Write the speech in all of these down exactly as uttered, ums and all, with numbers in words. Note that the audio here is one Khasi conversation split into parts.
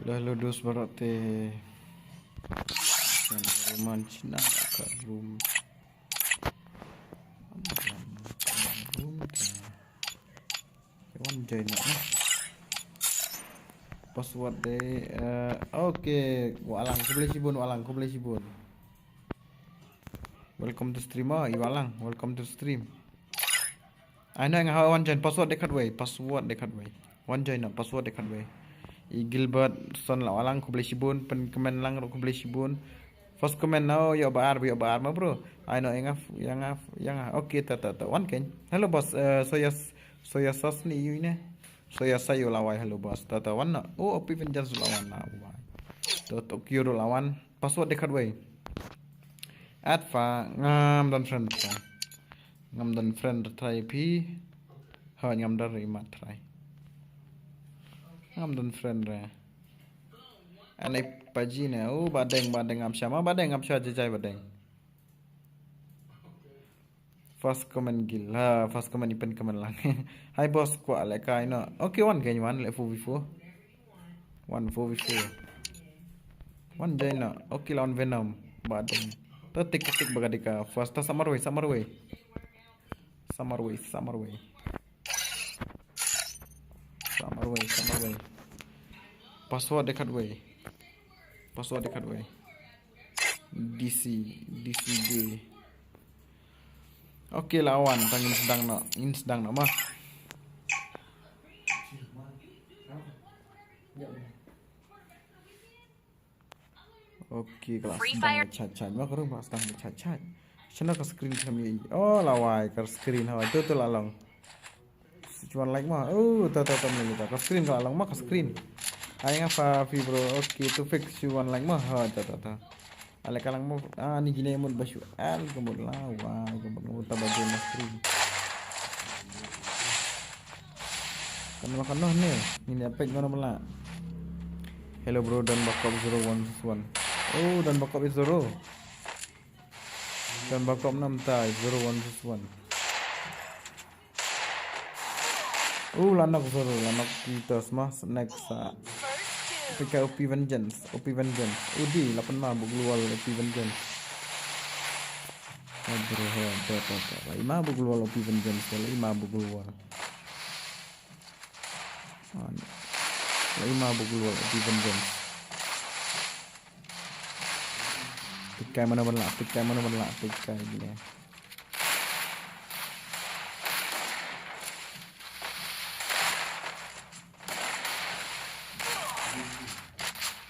Dah ludes baroh te. Roman Cina ka room. Room te. Wan join na. Password de, eh, okay, Walang, khublei shibun, Walang, khublei shibun. Welcome to stream, oh, i Walang, welcome to stream. Ai na nga wan join, password de khatwei, password de khatwei. Wan join na, password de khatwei. I Gilbert Son la Walang, khublei shibun, pynkmen lang ruh khublei shibun. First comment na, ïoh ba ar, ïoh ba ar ma bro. Ai no, ïa nga, ïa nga, ïa nga. Okay, ta, ta, ta. Wan kein. Hello boss, eh, soya, soya sauce ni ïu ne. Soya sauce ïu la wai, hello boss. Ta, ta, wan na. Oh, Opi Vengeance la wan na wai. To, Tokyo ruh la wan. Password de khatwei. At fa ngam don friend ta. Ngam don friend trai phi. Ha, ngam don ri mat trai. Ngam don friend re. Anai paji ne, oh, Badeng, Badeng ngam shama, Badeng ngam sha jajai Badeng. First comment Gil, ha, first comment i pynkmen lang. Hi boss, kwah leh kai no. Okay, wan kein wan, leh four v four. Wan four v four. Wan join no. Okay, la wan Venom. Badeng. To tik tik bagadika. First ta Summerway, Summerway. Summerway, Summerway. Summerway, Summerway. Password de khatwei. Password de khatwei. D C, D C J. Okay, la wan, tang ngin sdang no, ngin sdang no ma. Okay, ka la sdang chat chat ma, ka ruh ba sdang chat chat. Shano ka screen ka mi. Oh, la wai ka screen ha, tu tu la long. Chuan like ma. Oh, ta ta ta, ka screen ka la long ma, ka screen. Ai nga fa fi bro. Okay, tu fix chuan like ma. Ha, ta ta ta. Ale ka lang mo, ah, ni gine mut ba shu, al ka mut la, wa, ka mut, mut ta ba gine screen. Kan ma kan noh ne, ni ne pek mana bala. Hello bro, dan bakop zero one six one. Oh, dan bakop is zero. Dan bakop nam ta zero one six one. Uh, la nok zero, la nok kita sma, next sa. Pika O P Vengeance, O P Vengeance. Udi, la pynma buk lual O P Vengeance. Oh, bro, ho, to, to, to. La ima buk lual O P Vengeance, la ima buk lual. Ah, la ima buk lual O P Vengeance. Pikai mana ban la, pikai mana ban la, pikai gini.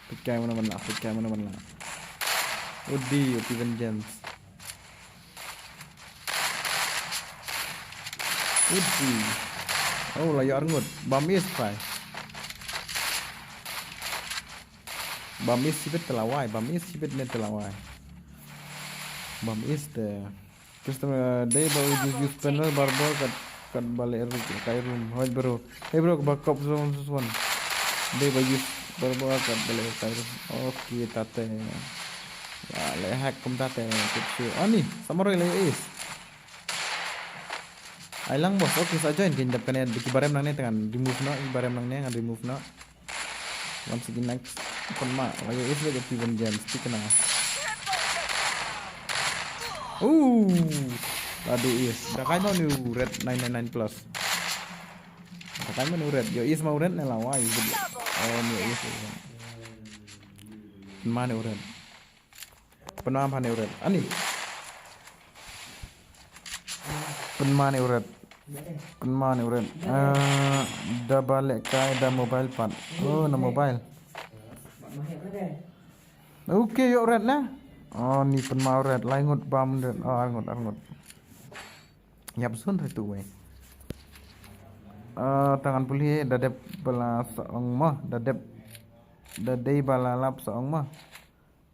Pikai mana ban la, pikai mana ban la. Udi, Udi Vengeance. Udi. Oh, la ïoh arngut. Bam is pai. Bam is sibit te la wai, bam is sibit ne te la wai. Bam is te. Customer, dei ba u use panel barbar kat, kat ba leh ru, kai room. Hoi bro. Hey bro, ba kop zone zone. Dei ba use barbar kat ba leh kai room. Okay, tate. Ya, leh hack kum tate. Kut shu. Ani, Samurai leh is. Ai lang boss, okay, sa join kin dap kane, ki barem nangne te ngan remove noh, ki barem nangne ngan remove noh. Once again next, kon ma, lagi is lagi P one Gems, tik na. Uh, aduh is, da kai ma u red nine nine nine plus. Da kai ma u red, yo is ma u red ne la wai, is. Oh, ni is. Ma ne u red. Pynma pha ne u red. Ani. Pynma ne u red. Pynma ne u red. Ah, da ba leh kai da mobile pat. Oh, na mobile. Okay, ïoh red na. Oh, ni pynma u red. Lai ngut bam red. Oh, ar ngut, ar ngut. Ïap sun re tu wei. Ah, tangan pulih da dep bala sa ong ma. Da dep. Da dei bala lap sa ong ma.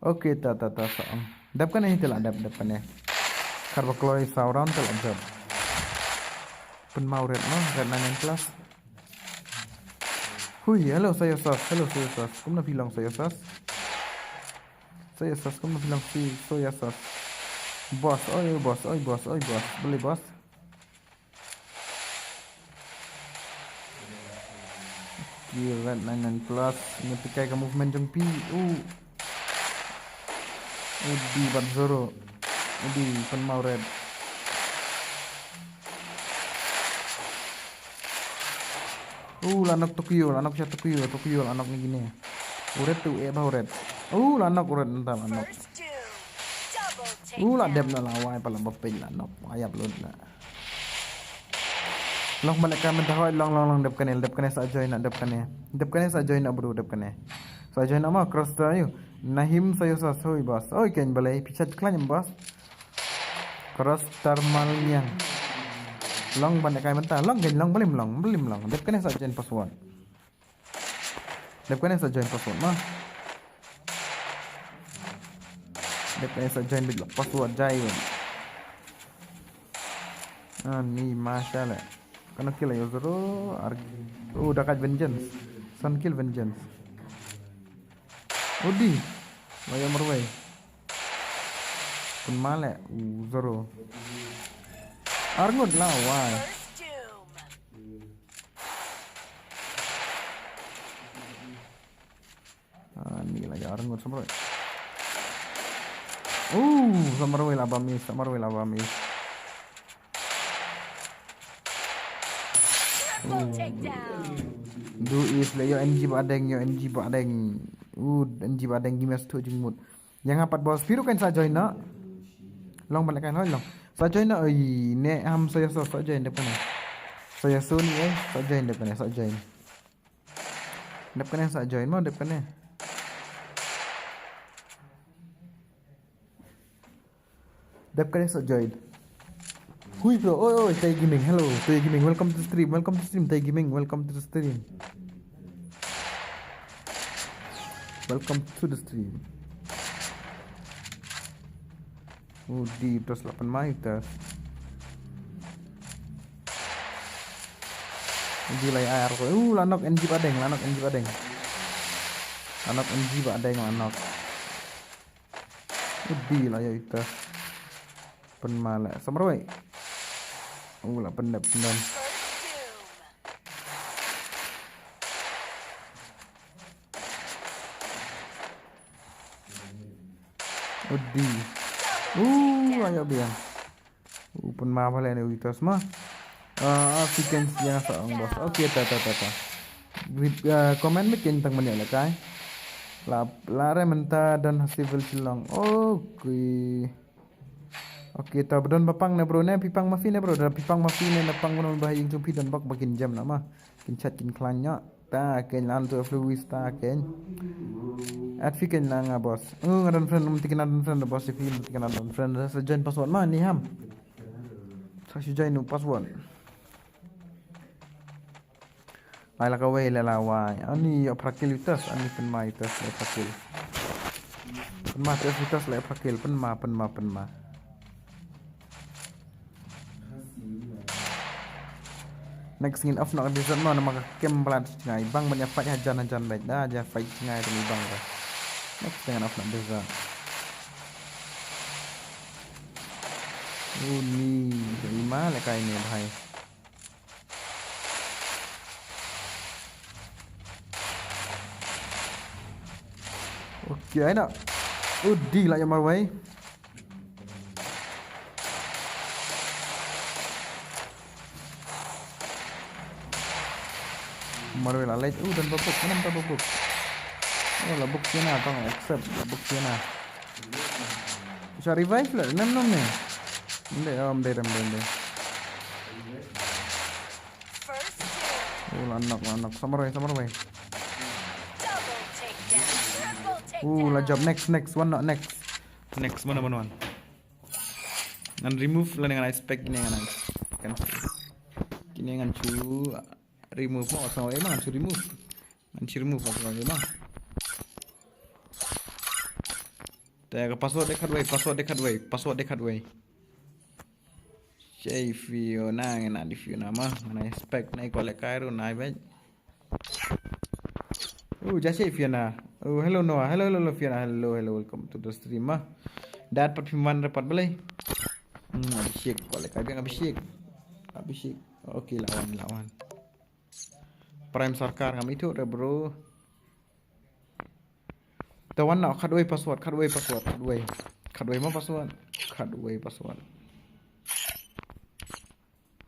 Okay, ta, ta, ta, sa, um, dap kane, te la dap, dap kane. Kar ba kloi saw round te la jop. Pynma u red mo, red nine nine plus. Hui, hello, Soya Sauce, hello, Soya Sauce. Kumno phi long, Soya Sauce? Soya Sauce, kumno phi long, si, Soya Sauce? Boss, oi, oi, boss, oi, boss, oi, boss. Beli, boss. Ki red nine nine plus, ngi pynkai ka movement jong phi. U. U di bat zero. U di pynmaw red. U la nok Tokyo, la nok sha Tokyo, Tokyo la nok ni kine. U red tu e ba u red. U la nok u red nta la nok. U la dep na la wai pala ba pin la nok. Ayap lut na. Long balik ka mynta hoi long long long dep kane dep kane sa join na dep kane. Dep kane sa join na bro dep kane. Sa join na ma cross ta yu. Nahim sayo sa soi bas. Oi ken balai pichat klan bas. Cross termal nyang. Long balik ka mynta long ken long balim long balim long. Dep kane sa join password. Dep kane sa join password ma. Dep kane sa join bit password jai wen. Ah, ni masha le. Kana kill yo zero ar. Oh, dakat vengeance. San kill vengeance. Udi. Waya marway. Pun male. Uh, zero. Arngut la wai. Ah, ni lagi arngut samroi. Uh, samroi la bamis, samroi la bamis. Du is le yo N G ba deng, yo N G ba deng. Uh, N G ba deng gimes tu jingmut. Yang apat bos piru kan sa join na. Long balik kan long. Sa join na oi ne ham saya sa sa join depan. Saya suni eh sa join depan sa join. Dep kane sa join mo dep kane. Dep kane sa join. Hui bro, oi oi, Tai Gaming, hello, Tai Gaming, welcome to the stream, welcome to the stream, Tai Gaming, welcome to the stream. Welcome to the stream. Udi terus lapan mai terus. Udi lai air ko. Uh, lanok N G ba deng, lanok N G ba deng. Lanok N G ba deng lanok. Udi lai ya ita. Pen male. Samroi. Uh, la pendep pendem. Udi. Uh, ayo biang. Uh, pun ma bale ne witos ma. Ah, ah, si ken yang sa ong bos. Okay, ta ta ta ta. With, ah, comment me ken tang manya la kai. La la re menta dan ha civil Shillong. Okay. Okay, ta don bapang ne bro ne pipang mafi ne bro da pipang mafi ne na pang bro ba yung jumpi don bak bakin jam na ma. Kin chat kin klan nya. Ta ken lan tu fluis ta ken. At fi ken la nga bos. Uh, nga don friend um tikin don friend bos fi um tikin don friend. Sa join password ma ni ham. Sa si join u password. Lai la ka wei la la wai. Ani yo prakil utas ani pen ma utas le prakil. Pen ma utas utas le prakil pen ma pen ma pen ma. Next ngin off na ka desert mo namar ka kem blat jngai bang ban ïa fight hajan hajan bad da ja fight jngai te bang da. Next ngin off na ka desert. Uni ima le kai ne bhai. Okay, ai na. Udi la ïa marwei. Marwei la leit. Uh, dan babuk. Mana minta babuk? Oh, la buk sina tong accept. La buk sina. Sa revive la. Nam nam ne. Inde, oh, inde, inde, inde. Oh, la knock, la knock. Samurai, samurai. Uh, la jump. Next, next. One not next. Next, mana, mana, one. Ngan remove la ngan expect kine ngan kan. Kine ngan chu remove mo so eh ngan chu remove. Ngan chu remove mo eh ma. Te ka password de khat wei, password de khat wei, password de khat wei. Chei Fiona ngan di Fiona ma. Ngan expect nai ko le kairu nai bai. Oh, ja chei Fiona. Oh, hello Noah. Hello, hello, hello Fiona. Hello, hello, welcome to the stream ma. Dat pat phi man re pat balei. Hmm, Abhishek, ko le kai biang Abhishek. Abhishek. Okay, lawan, lawan. Prime Sarkar ngam ithuh re bro. Te wan na khatwei password, khatwei password, khatwei. Khatwei ma password, khatwei password.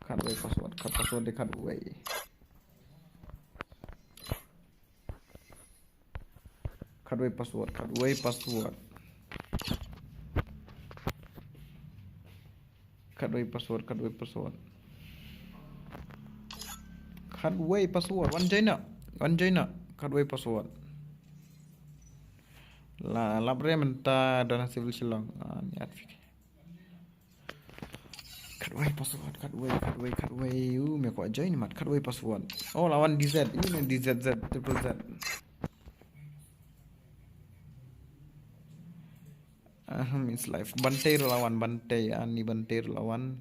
Khatwei password, khat password de khatwei. Khatwei password, khatwei password. Khatwei password, khatwei password. Khatwei password, wan join na, wan join na, khatwei password. La, lap re mynta don ha Civil Shillong. Ah, ni at fik. Khatwei password, khatwei, khatwei, khatwei. U, me ko join mat, khatwei password. Oh, la wan D Z, ini D Z Z, triple Z. Ahem, it's life. Bantei ruh la wan, Bantei, ani Bantei ruh la wan.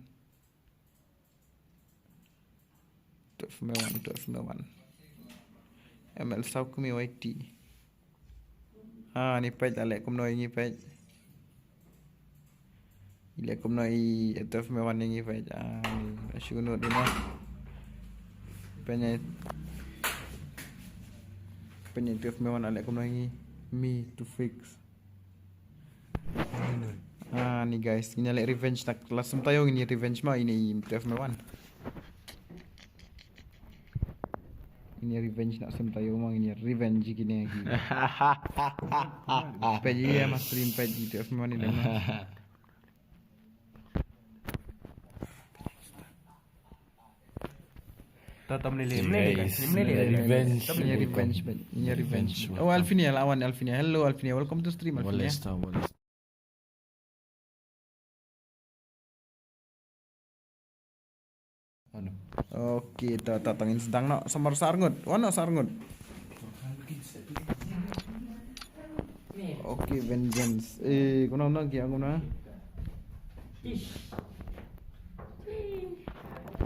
Twelve me wan, twelve me wan. M L saw kumi Y T. Ah, ni peit ale kumno ngi peit. Ile kumno i twelve me wan ngi peit. Ah, ni shu no dina. Penyai. Penyai twelve me wan ale kumno ngi. Me to fix. Ah, ni guys, ini le revenge tak lasem tayo ini revenge ma ini twelve me wan. Ini revenge na sem tayo ma ini revenge kini ki. Peit ya ma stream peit ini twelve me wan ini ma. Ta tam lele, mlele guys, mlele. Revenge. Ini revenge, man. Ini revenge. Oh, Alfinia, lawan Alfinia. Hello, Alfinia. Welcome to stream, Alfinia. Walesta, walesta. Aduh. Oke, ta, ta tangin sedang no. Samar sarngut. Wan no sarngut. Oke, vengeance. Eh, kuna kuna kia kuna.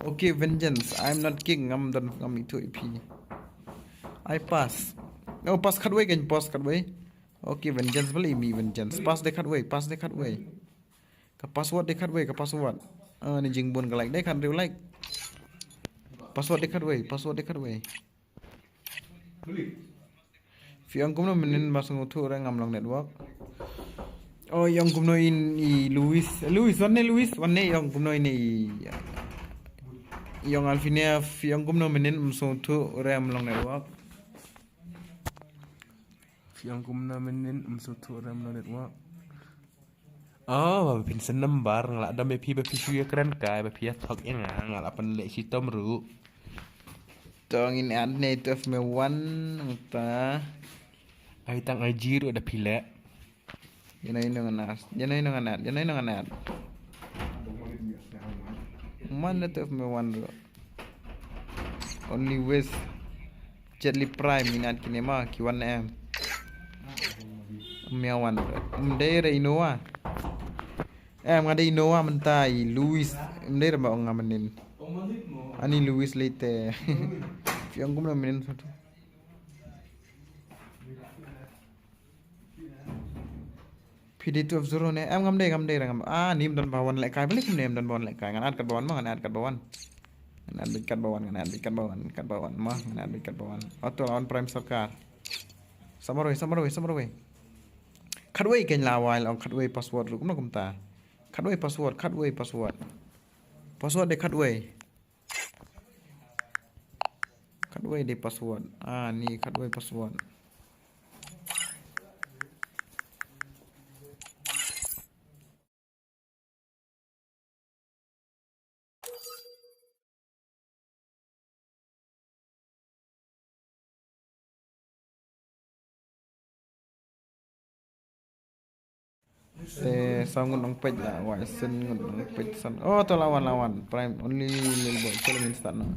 Oke, vengeance. I'm not king. Ngam don ngam itu ipi. I pass. Oh, pass khatwei kan, pass khatwei. Oke, vengeance bali mi vengeance. Pass de khatwei, pass de khatwei. Ka password de khatwei, ka password. Ah, ni jingbun ka like de khatriu like. Password de khatwei, password de khatwei. Phi ong kumno mynnin ba sngewthuh re ngam long network. Oh, ong kumno ini Louis. Louis, wan ne Louis, wan ne ong kumno ini. Ong Alfinia, phi ong kumno mynnin ym sngewthuh re ngam long network. Phi ong kumno mynnin ym sngewthuh re ngam long network. Oh, ba phin send number, nga la dom ïa phi ba phi shu ïa kren kai, ba phi ïa thok ïa nga, nga la pynleh shitom ruh. To ngin add ne twelve me wan, ta. Ai tang ai ji ruh da phi leh. Ïa no ïa no ngan add, ïa no ïa no ngan add, ïa no ïa no ngan add. Man da twelve me wan ruh. Only waste. Jet Li Prime, ngin add kine ma, ki wan em. Mia wan. Ym dei re Innova. Em, nga dei Innova mynta i Louis. Ym dei re ba ong nga mynnin. Ani Louis lei te. Phi ong kumno mynnin satu. Phi dei twelve zero ne? Em, ngam dei, ngam dei re ngam. Ah, ni ym don ba wan lehkai. Balei kumne ym don ba wan lehkai? Ngan add kat ba wan ma, ngan add kat ba wan. Ngan add beit kat ba wan, ngan add beit kat ba wan, kat ba wan ma, ngan add beit kat ba wan. Oto la wan Prime Sarkar. Sa marwei, sa marwei, sa marwei. Khatwei kein la wai la ong khatwei password ruh kumno kumta. Khatwei password, khatwei password. Password de khatwei. Khatwei de password. Ah, ni khatwei password. Eh, sa ngut nang peit la, wai sen ngut nang peit san. Oh, to lawan, lawan. Prime only little boy. Challenge start now.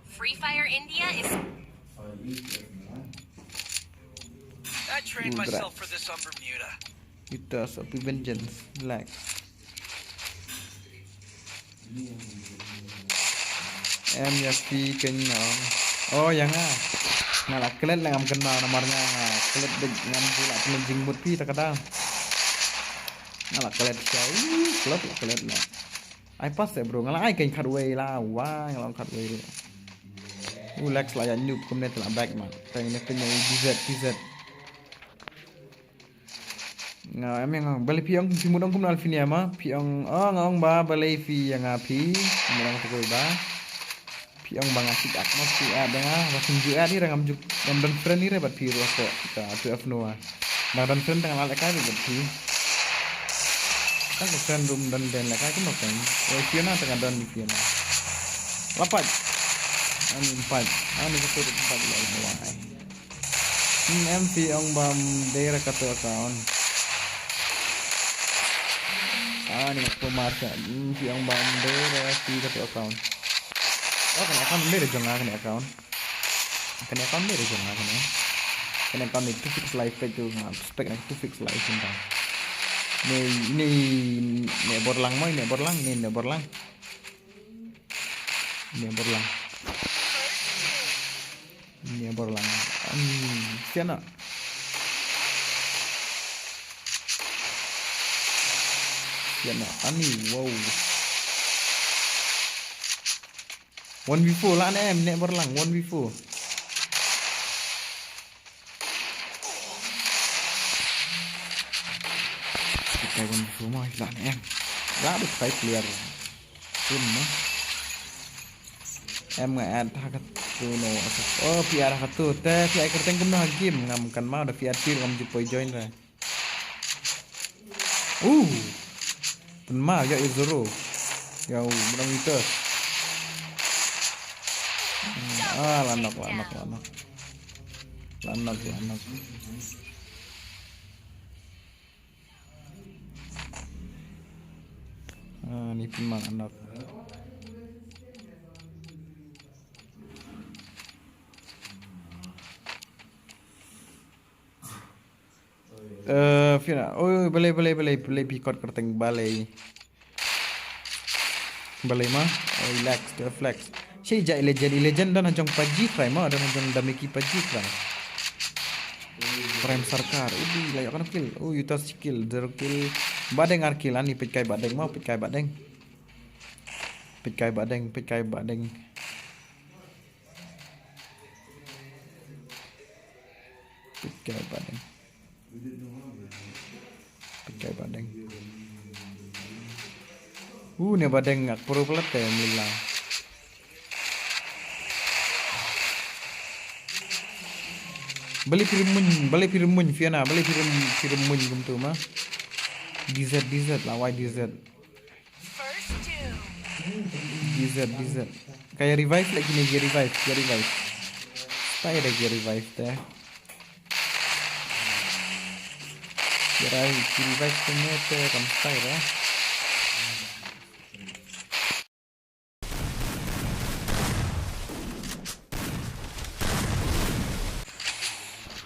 Free Fire India is. I trained myself for this on Bermuda. Kita sa pi vengeance. Relax. Em ïa phi kein nga. Oh, ïa nga. Nga la klet la ngam kynmaw namar nga klet beit ngam pula pynjingmut phi ta ka dang. Nga la klet sha, uh, klet la klet na. Ai pas eh, bro, nga la ai kein khatwei la, wai, nga la ong khatwei ruh. U Lex la ïa noob kumne te la back man. Tang ne pynïa D Z, D Z. Nga em ïa nga, balei phi ong, phi mut ong kumno Alfinia ma? Phi ong, oh, nga ong ba balei phi ïa nga phi. Mut ong tukui ba. Phi ong ba nga sik ak ma, sik ak da nga, ba sik ju ak ira ngam juk, ngam don friend ira bad phi ruh ko, ka tu F Noah. Nga don friend tang la lehkai bad phi. Tang ka friend room don den lehkai kumno kan. Oh, Fiona tang don ni Fiona. Lapat. Ani empat. Ani ka tu empat la wai. Hmm, em phi ong bam dei ra katu account. Ah, ni ko marka. Hmm, phi ong bam dei ra phi katu account. Oh, kane account dei ra jong nga kane account. Kane account dei ra jong nga kane. Kane account ni two fix life page tu nga spek na two fix life sentang. Ni, ni, ni borlang mo, ni borlang, ni, ni borlang. Ni borlang. Ni borlang. Ani, siana. Siana, ani, wow. One v four lah ne em, ni borlang, one v four. Kita one v four mah lah ne em. Lah deh five player. Pun mah. Em nga add ha katu no. Oh, P R ha katu. Te P R kyrteng kumno ha game ngam kan ma da P R pir ngam ju poi join ra. Uh. Pynma ya zero. Ya u menang itu. Hmm, ah, lanok, lanok, lanok. Lanok, lanok. Ah, ni pynma lanok. Eh, Fiona. Oh, balei, balei, balei, balei phi kot kyrteng balei. Balei ma? Oh, relax, relax. Shi ja eleven, eleven don ha jong paji krai ma, don ha jong damiki paji krai. Prime Sarkar, udi la ïoh kano kill. Oh, Yuta kill, zero kill. Badeng ar kill, ani peit kai badeng ma, peit kai badeng. Peit kai badeng, peit kai badeng. Peit kai badeng. Peit kai badeng. Uh, ne badeng ak pro pala te mlila. Balei phi rem muñ, balei phi rem muñ Fiona, balei phi rem, phi rem muñ kumtu ma. D Z, D Z la wai D Z. D Z, D Z. Ka ïa revive lagi ni, ïa revive, ïa revive. Stay deh ïa revive te. Ïa revive te ne te kam stay deh.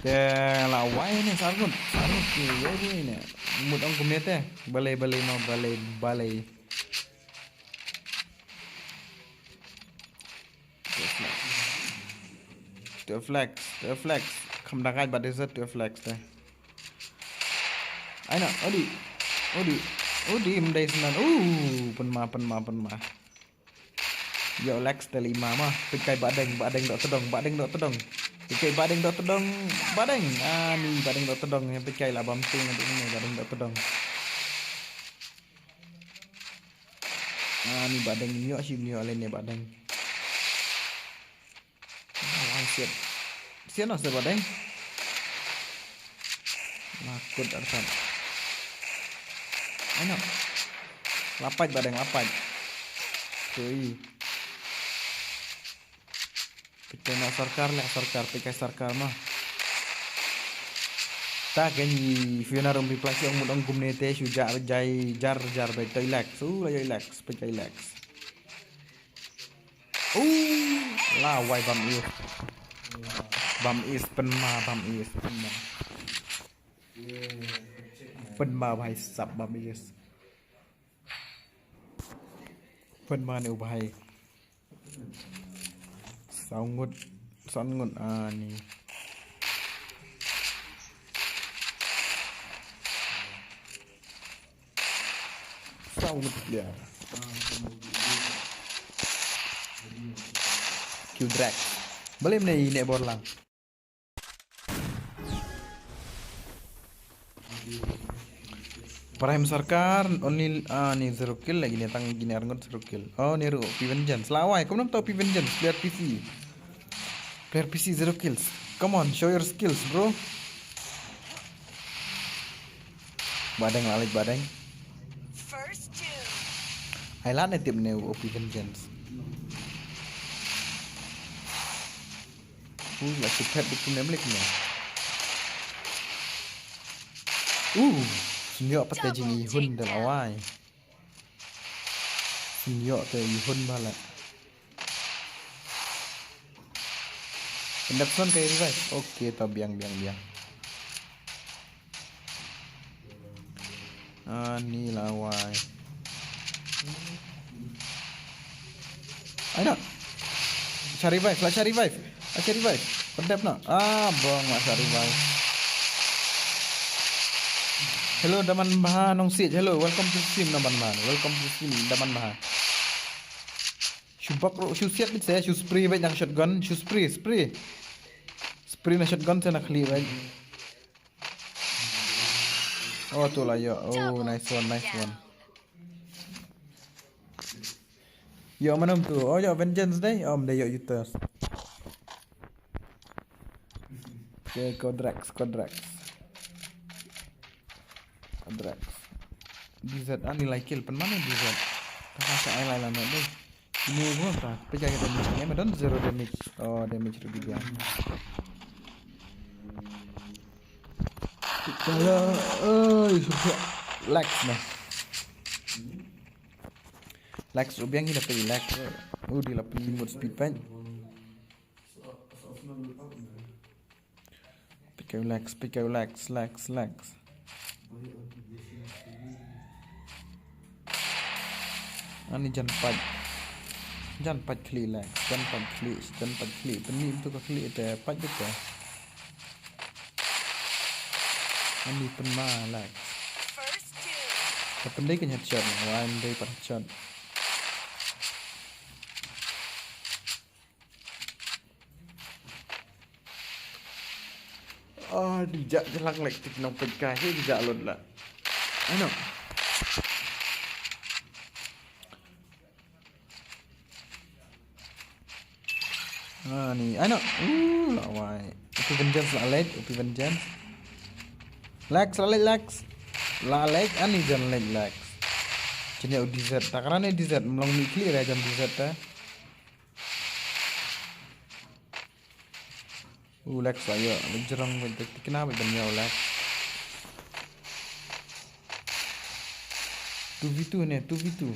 Te la wai ne sarut, sarut ki wai ne. Mut ong kumne te. Balei, balei ma, balei, balei. Twelve lakhs, twelve lakhs. Kham da ngai bad dei sa twelve lakhs te. Ai na, odi. Odi. Odi, mdei snan. Uh, pynma, pynma, pynma. Ïa u Lex te lima ma. Peit kai badeng, badeng dok tedong, badeng dok tedong. Peit kai badeng dok tedong, badeng. Ani badeng dok tedong, ïa peit kai la bam tu ngan tu ni badeng dok tedong. Ani badeng, ïoh shi ïoh le ne badeng. Ah, wang siat. Siat no siat badeng. Makut arsan. Ano. Lapat badeng, lapat. Tui. Peit kai na sarkar le sarkar, peit kai sarkar ma. Ta ken i Fiona rum reply si ong mut ong kumne te shu jar jai jar jar beit, toi lek. Su la jai lek, peit kai lek. Uh, la wai bam is. Bam is pynma, bam is pynma. Pynma bhai sab bam is. Pynma ne u bhai. Saw ngut, san ngut ani. Tau ngut player. Q Drax. Balei mynne i ne bor lang. Prime Sarkar, only, ah, ni zero kill lagi ni, tang kine arngut zero kill. Oh, ni ruh P Vengeance. Lawai, kumno to P Vengeance, player P C. Player P C zero kills. Come on, show your skills, bro. Badeng la lek badeng. First two. Ai la ne tip ne u P Vengeance. U la chipet du pun emlik ne. U, sniok pat te jing i hun de lawai. Sniok te i hun bala. Pendap son kai revive. Oke, to biang, biang, biang. Ah, ni lawai. Ai na. Cari revive, la cari revive. La cari revive. Pendap na. Ah, bong la cari revive. Hello, Daman Baha Nongsit. Hello, welcome to stream, Daman Baha. Welcome to stream, Daman Baha. Shu bak ro, shu siat bit saya, shu spray bit na shotgun, shu spray, spray. Spray na shotgun saya na khlieh bit. Oh, tu la yo. Oh, nice one, nice one. Yo, manum tu. Oh, yo, Vengeance dei. Oh, dei yo, Utus. Okay, Codrax, Codrax. Codrax. D Z, ani lai kill, pen mana D Z? Kata sa ai lai lama dei. Ini gua ta, pejai kita ni, em, don zero damage. Oh, damage rugi dia. Kalau, oi, susah. Lags nah. Lags, ubiang kita pergi lags. Oh, di lapan limit speed pain. Pikayu lags, pikayu lags, lags, lags. Ani jan pait. Jan pait khlieh lags, jan pait khlieh, jan pait khlieh. Pynmih tu ka khlieh te pait tu ka. Ani pynma lags. Ka pyndei ka headshot, wa ndei pat headshot. Ah, di jak jelang lek tik nong peit kai, he di jak lot la. Ano. Ah, ni, ano. Uh, la wai. Upi Vengeance la lek, Upi Vengeance. Lags, la lek, lags. La lek, ani jan lek, lags. Jin ya u D Z. Takran ni D Z, mlong ni clear ya jan D Z ta. U Lex ayo, le jerong ben te tikna ben ben ya u Lex. Two v two ne, two v two.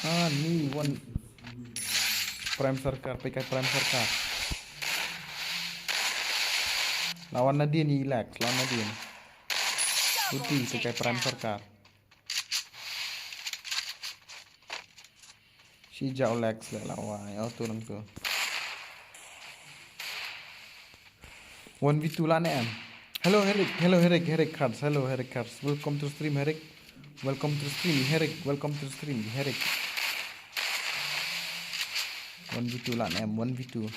Ah, ni one. Prime Sarkar, pekai Prime Sarkar. Lawan nadien i Lex, lawan nadien. Uti, pekai Prime Sarkar. Shi ja u Lex le la wai, oh, tu lang tu. One v two la ne em. Hello, Herik. Hello, Herik. Herik Kats. Hello, Herik Kats. Welcome to stream, Herik. Welcome to stream, Herik. Welcome to stream, Herik. One v two la ne em. One v two.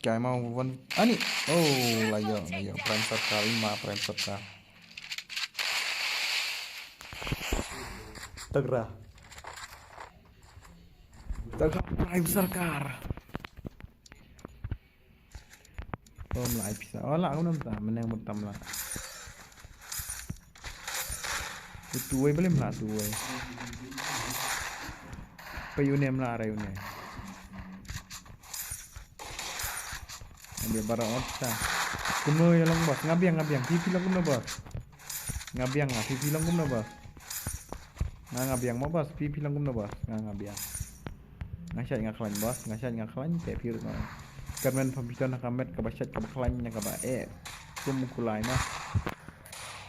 Kai mau one. Ani. Oh, la yo, la yo. Prime Sarkar, ima Prime Sarkar. Tagra. Tagra Prime Sarkar. Oh, mla ai pisa. Oh, la, aku namta. Menang mut tam la. Tu wei beli mla tu wei. Pe yu ne mla ara yu ne. Ambil bara ot sa. Kumno ya long boss. Ngabiang, ngabiang. Pipi long kumno boss. Ngabiang, nga pipi long kumno boss. Nga ngabiang mo boss. Pipi long kumno boss. Nga ngabiang. Nga shait nga khlaiñ boss. Nga shait nga khlaiñ. Te piu no. Karmen pampiton na kamet kaba shait kaba khlaiñ na kaba eh. Kum kulai na.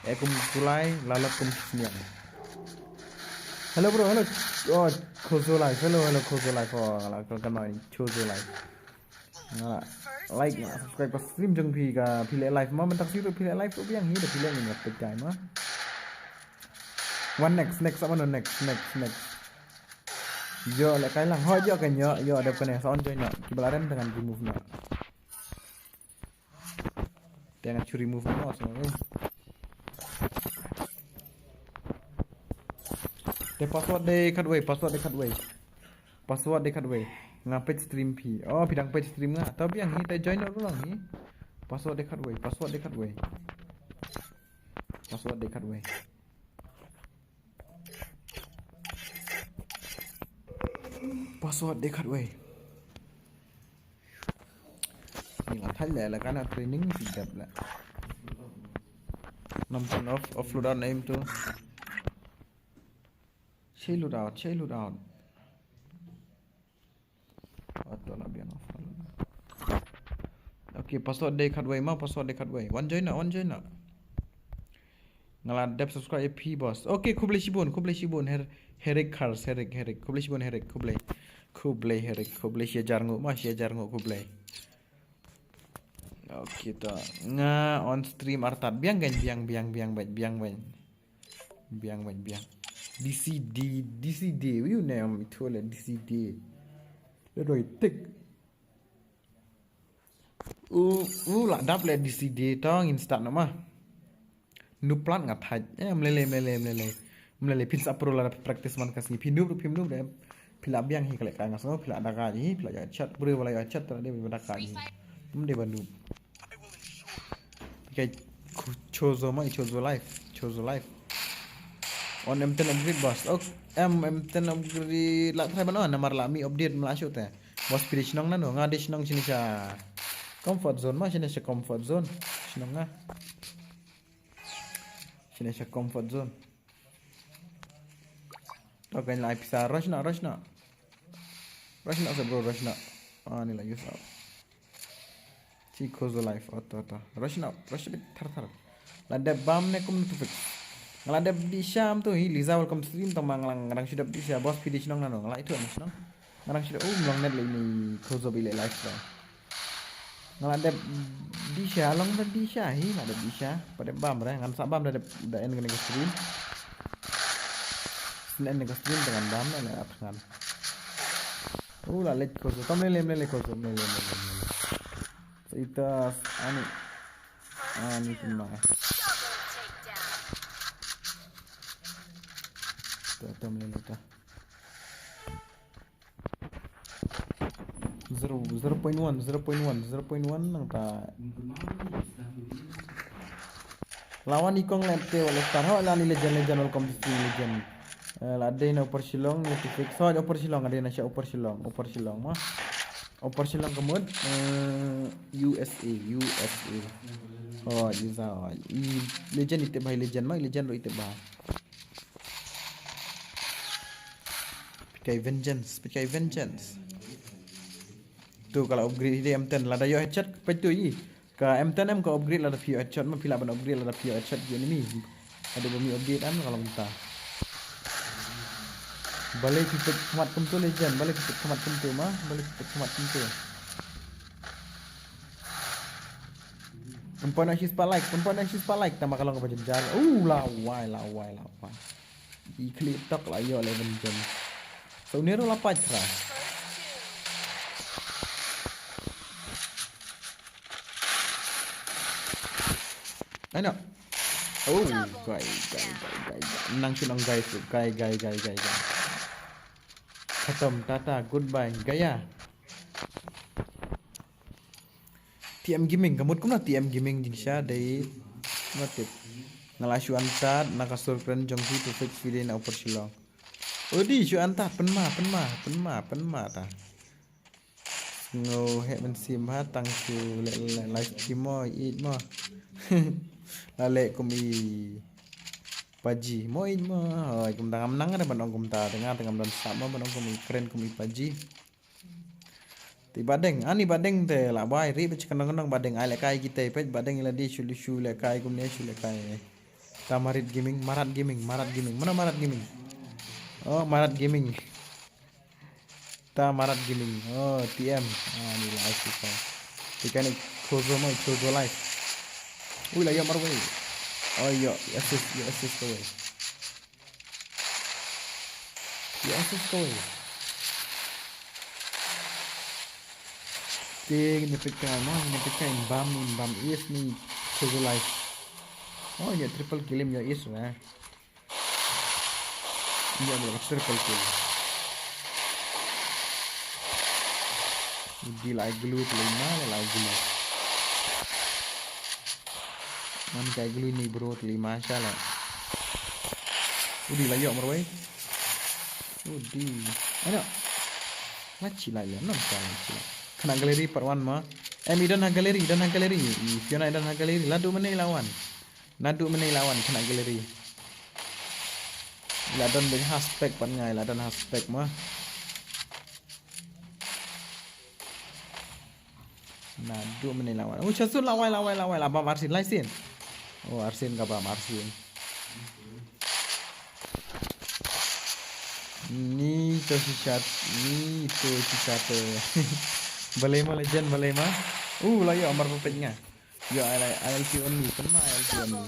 Eh, kum kulai, lalap kum sniang. Hello, bro, hello. Oh, Kozo Life. Hello, hello, Kozo Life. Oh, la, kal kan mai Kozo Life. Nga like, nga subscribe ka stream jong phi ka phi le live ma, mentang sih phi le live tu biang hi da phi le ni pejai ma. Wan next, next, ap mano, next, next, next. Ïoh, lehkai lang. Hooid, ïoh kan, ïoh, ïoh, dep kane, sa wan join noh. Kiba la rem te ngan remove noh. Te ngan shu remove noh, sa wan, eh. Te password dei khatwei, password dei khatwei. Password dei khatwei. Nga peit stream phi. Oh, phi dang peit stream nga. Tau biang hi, te join noh ruh lang hi. Password dei khatwei, password dei khatwei. Password dei khatwei. Password dei khatwei. Ngi la thait leh, la kane training shi dep leh. Nam tun off, off loadout name tu. Shei loadout, shei loadout. Auto la biang off. Okay, password dei khatwei ma, password dei khatwei. Wan join na, wan join na. Nga la dep subscribe ïa phi, boss. Okay, khublei shibun, khublei shibun, Her-, Herik Kars, Herik, Herik. Khublei shibun, Herik, khublei. Khublei, Herik, khublei shi hajar nguh ma, shi hajar nguh, khublei. Okay, ta. Nga on stream artat. Biang kan, biang, biang, biang, biang, biang, biang. Biang, biang, biang. D C D, D C D. Wi u ne am itu le D C D. Le doi tik. U, u la dap le D C D tong instant nama. Noob plat nga thait. Eh, mlele, mlele, mlele. Mlele, phin sa pro la practice man ka sngi. Phi noob, phi noob de. Phi la biang hi ka lehkai nga sngew, phi la da ka hi, phi la ïa chat, briew ba la ïa chat, te la dei ba da ka hi. Ym dei ba noob. Phi kai ku chozo ma, i chozo life, chozo life. On M ten upgrade, boss. Ok, em, M ten upgrade la try ban on, namar la mih update, mla shu te. Boss, phi dei shnong nano, nga dei shnong shane sha comfort zone ma, shane sha comfort zone. Shnong nga. Shane sha comfort zone. To kan la pisa, rush na, rush na. Rush na sa bro, rush na. Ah, ni la use up. Chi kozo life, oto, oto. Rush na, rush bit thar thar. La dep bam ne kum tu fix. Nga la dep di sham tu hi, Liza welcome to stream, tong ma nga la ngrang shu dep di sha, boss phi dei shnong nano, nga la itu shnong. Ngarang sida, oh, mlong net lei ni, close up ile live ba. Nga la dep di sha, long da di sha hi, la dep di sha. Pat dep bam re, ngan sa bam da dep, da end kane ka stream. Sien end ka stream da ngan bam ne, la at ngan. Oh, la leit close up. Tam lei lei lei close up, lei lei lei lei. Sa ita, ani. Ani kena. Ta, tam lei lei ta. Zero, zero point one, zero point one, zero point one nangta. Lawan ikong lente wala star ho lani legend, legend, welcome to stream legend. Eh, la dei na Upper Shillong, na tu fix ho Upper Shillong, dei na sha Upper Shillong, Upper Shillong ma. Upper Shillong ka mut, eh, U S A, U S A. Oh, isa. I legend ite bhai legend ma, legend ro ite bhai. Peit kai vengeance, peit kai vengeance. Tu ka la upgrade hi de M ten, lada ïoh headshot peit tu i. Ka M ten em ka upgrade lada phi ïoh headshot ma, phi lah ban upgrade lada phi ïoh headshot ki enemy. Lada ba mi upgrade em ka long ta. Balei phi peit khmat kum tu legend, balei phi peit khmat kum tu ma, balei phi peit khmat kum tu. Pynpoi noh shi spah like, pynpoi noh shi spah like, tang ba ka long kaba jynjar. Uh, la wai, la wai, la wai. I khlieh tok la ïoh eleven gems. Sa une ruh la pait khra. Ai noh. Oh, guy, guy, guy, guy, guy. Nang shu nang guy, guy, guy, guy, guy, guy. Khatam, tata, goodbye, gaya. T M Gaming, ka mut kumno T M Gaming jingshisha dei. Nga tip. Nga la shu antad na ka sur kren jong phi, perfect phi dei na Upper Shillong. Odi shu antad, pynma, pynma, pynma, pynma ta. Sngew heh mynsiem ha, tang shu leh, leh live stream mo, ïeit mo. La leh kum i paji mo, ïeit mo. Hoi, kumta ngam nang re ban ong kumta, te nga te ngam don sap mo ban ong kum i kren kum i paji. Te Badeng, ani Badeng te la bai ri ba chikan nong nong Badeng ai lehkai kita peit Badeng ila di shu shu lehkai kumne shu lehkai. Ta Marit Gaming, Marat Gaming, Marat Gaming. Mana Marat Gaming? Oh, Marat Gaming. Ta Marat Gaming. Oh, T M. Ah, ni live tu kan. Ti kan ni Kozo mai, Kozo live. Ui, la ïa marwei. Oh, ïa, assist, ïa assist kawei. Ïa assist kawei. Te ngin ïa peit kai mo, ngin ïa peit kai, in bam, in bam ace ne, to the life. Oh, ïa triple kill, ïa ace na. Ïa mo triple kill. Di la glue, te la ma, la glue. Man kai glue ni bro, te la ma sha la. Udi la ïoh marwei. Udi. Ano. La chi la ïoh, no ka la chi la. Kane gallery part one ma. Em, i don ha gallery, i don ha gallery. I Fiona i don ha gallery. La duh mynne la wan. Naduh mynne la wan kane gallery. La don bad ha spec pat nga, la don ha spec ma. Naduh mynne la wan. Oh, Shazun la wai, la wai, la wai, la bam arsien, lai sien. Oh, arsien ka bam arsien. Ni to shishat, ni to shishat. Balei ma legend, balei ma. Uh, la ïoh amar pepet nga. Ïoh I L P only, pynma I L P only.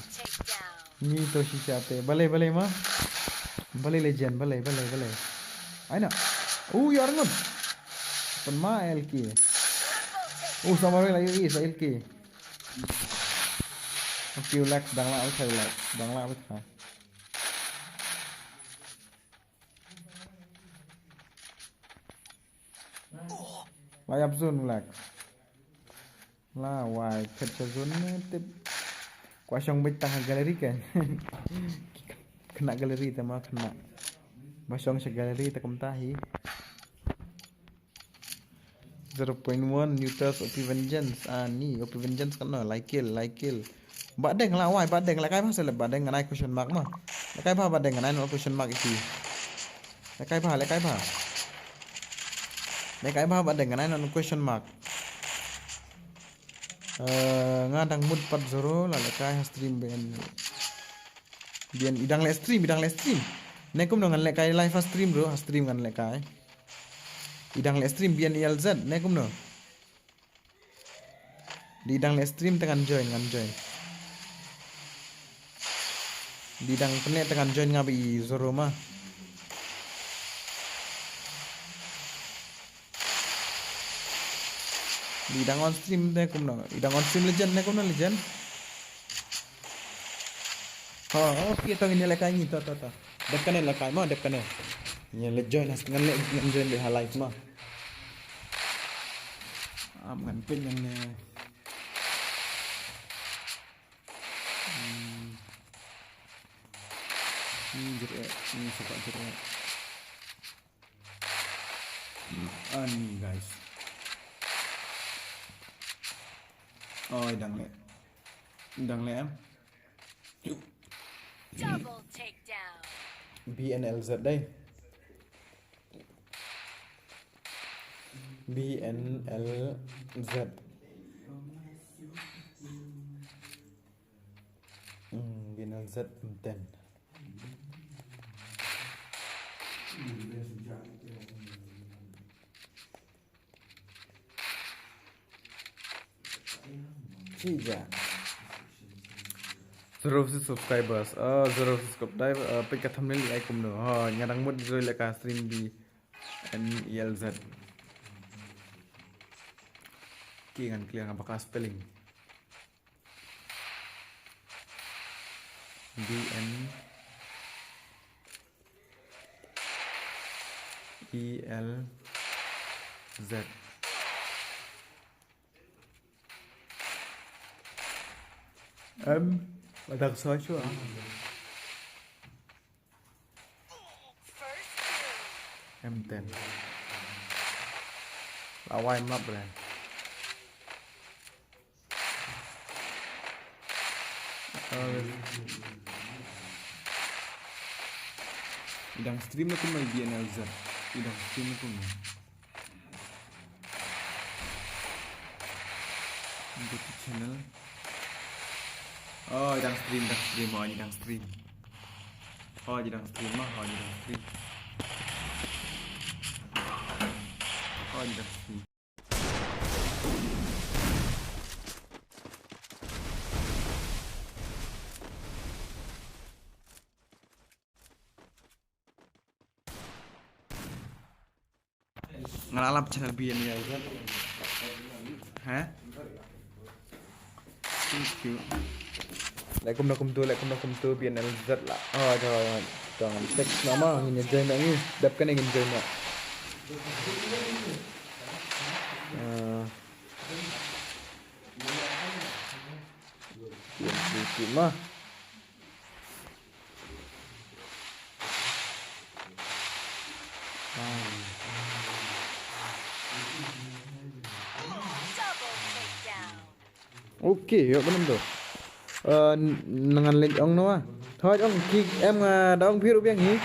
Ni to shisha te. Balei, balei ma. Balei legend, balei, balei, balei. Ai na. Uh, ïoh arngut. Pynma I L K. Uh, sama la ïoh is I L K. Okay, relax, dang la, okay, relax. Dang la, okay. La ïap zone, relax. La wai, phet sha zone ne tip. Kwah shong beit tang ha gallery kan. Kane gallery te ma kane. Ba shong sha gallery te kumta hi. Zero point one Newtons O P Vengeance. Ah, ni O P Vengeance kan no, lai kill, lai kill. Ba deng la wai, ba deng la kai ba seleb, ba deng ngan ai question mark ma. La kai ba, ba deng ngan ai no question mark iti. La kai ba, la kai ba. La kai ba, ba deng ngan ai no question mark. Eh, nga dang mut pat zero, la la kai ha stream ben. Bien, i dang leh stream, i dang leh stream. Ne kumno ngan leh kai live ha stream bro, ha stream ngan leh kai. I dang leh stream bien I L Z, ne kumno. Di dang leh stream te ngan join, ngan join. Di dang pynleh te ngan join nga ba i zero ma. Di dang on stream te kumno. I dang on stream legend ne kumno legend. Ha, okay, to ngin ïa leh kai ngi, to, to, to. Dep kane leh kai ma, dep kane. Ngin leh join, ngan leh, ngan join leh ha live ma. Am ngan pyn yang ne. Hmm. Ni jer eh, ni sepak jer eh. Ani guys. Oh, dang leh. Dang leh em. Double takedown. B N L Z dai. B N L Z. Hmm, B N L Z M ten. Cija. Zero subscribers. Ah, zero subscribers. Ah, peit ka thumbnail ai kumno. Ha, nga dang mut zero leh ka stream B N E L Z. Ki ngan clear nga ba ka spelling. B N E L Z. Em, ada kesuai shuwa. M ten. Lawai map bre. Idang stream na kumno B N L Z. Idang stream na kumno. Go to channel. Oh, idang stream, idang stream, oh, idang stream. Oh, idang stream, oh, idang stream. Oh, idang stream. Nga la lap channel B N L Z. Ha? Thank you. Like kumno kumto, like kumno kumto B N L Z la. Oh, jong, jong text nama ngin join ngi. Dap kane ngin join na. Ah. Yan tu ma. Okay, ïoh ban ym tu. Eh, ngan leit ong noh. Hooid ong ki em nga da ong phi ruh biang hi.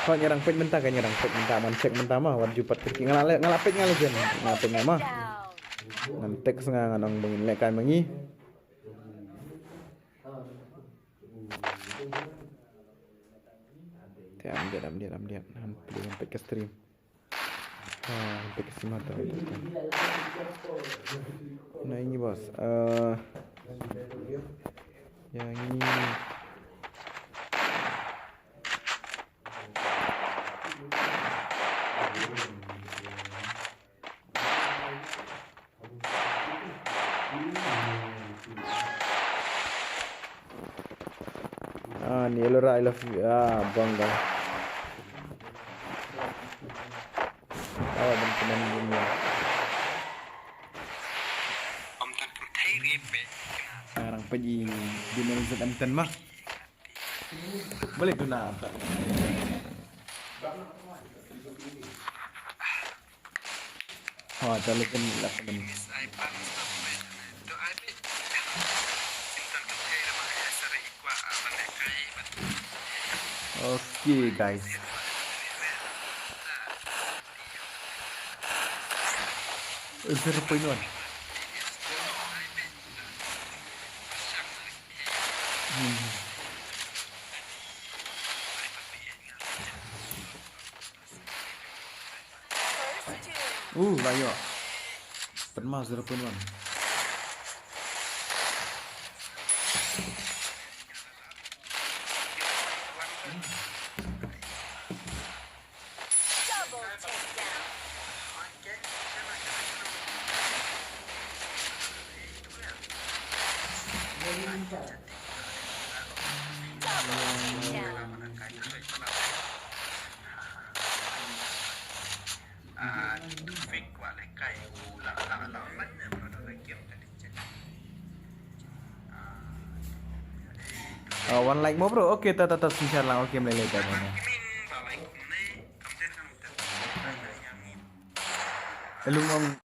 Hooid nga dang peit mynta ka, nga dang peit mynta, man check mynta ma wat ju pat kyrkieh. Nga la, nga la peit nga la jen. Nga la peit nga ma. Ngan text nga ngan ong ba ngin lehkai ma ngi. Te am diat, am diat, am diat. Ngan peit, ngan peit ka stream. Ah, ngan peit ka stream hangta. Na ini bos. Eh, ïa ngi. Ah, ni Elora, I love you. Ah, bang bang. Ah, bang teman dunia. Om tan pun thai rip be. Sekarang pergi di mana Zat Amtan mah. Boleh tu nak. Ha, ta leh kan lap kan. Okay, guys. Zero point one. Hmm. Uh, la ïoh. Pynmah zero point one. Double takedown. Double takedown. Ah, one like mo, bro. Okay, ta ta ta, shisha lang. Okay, mlei lei ta ta. Elum ong.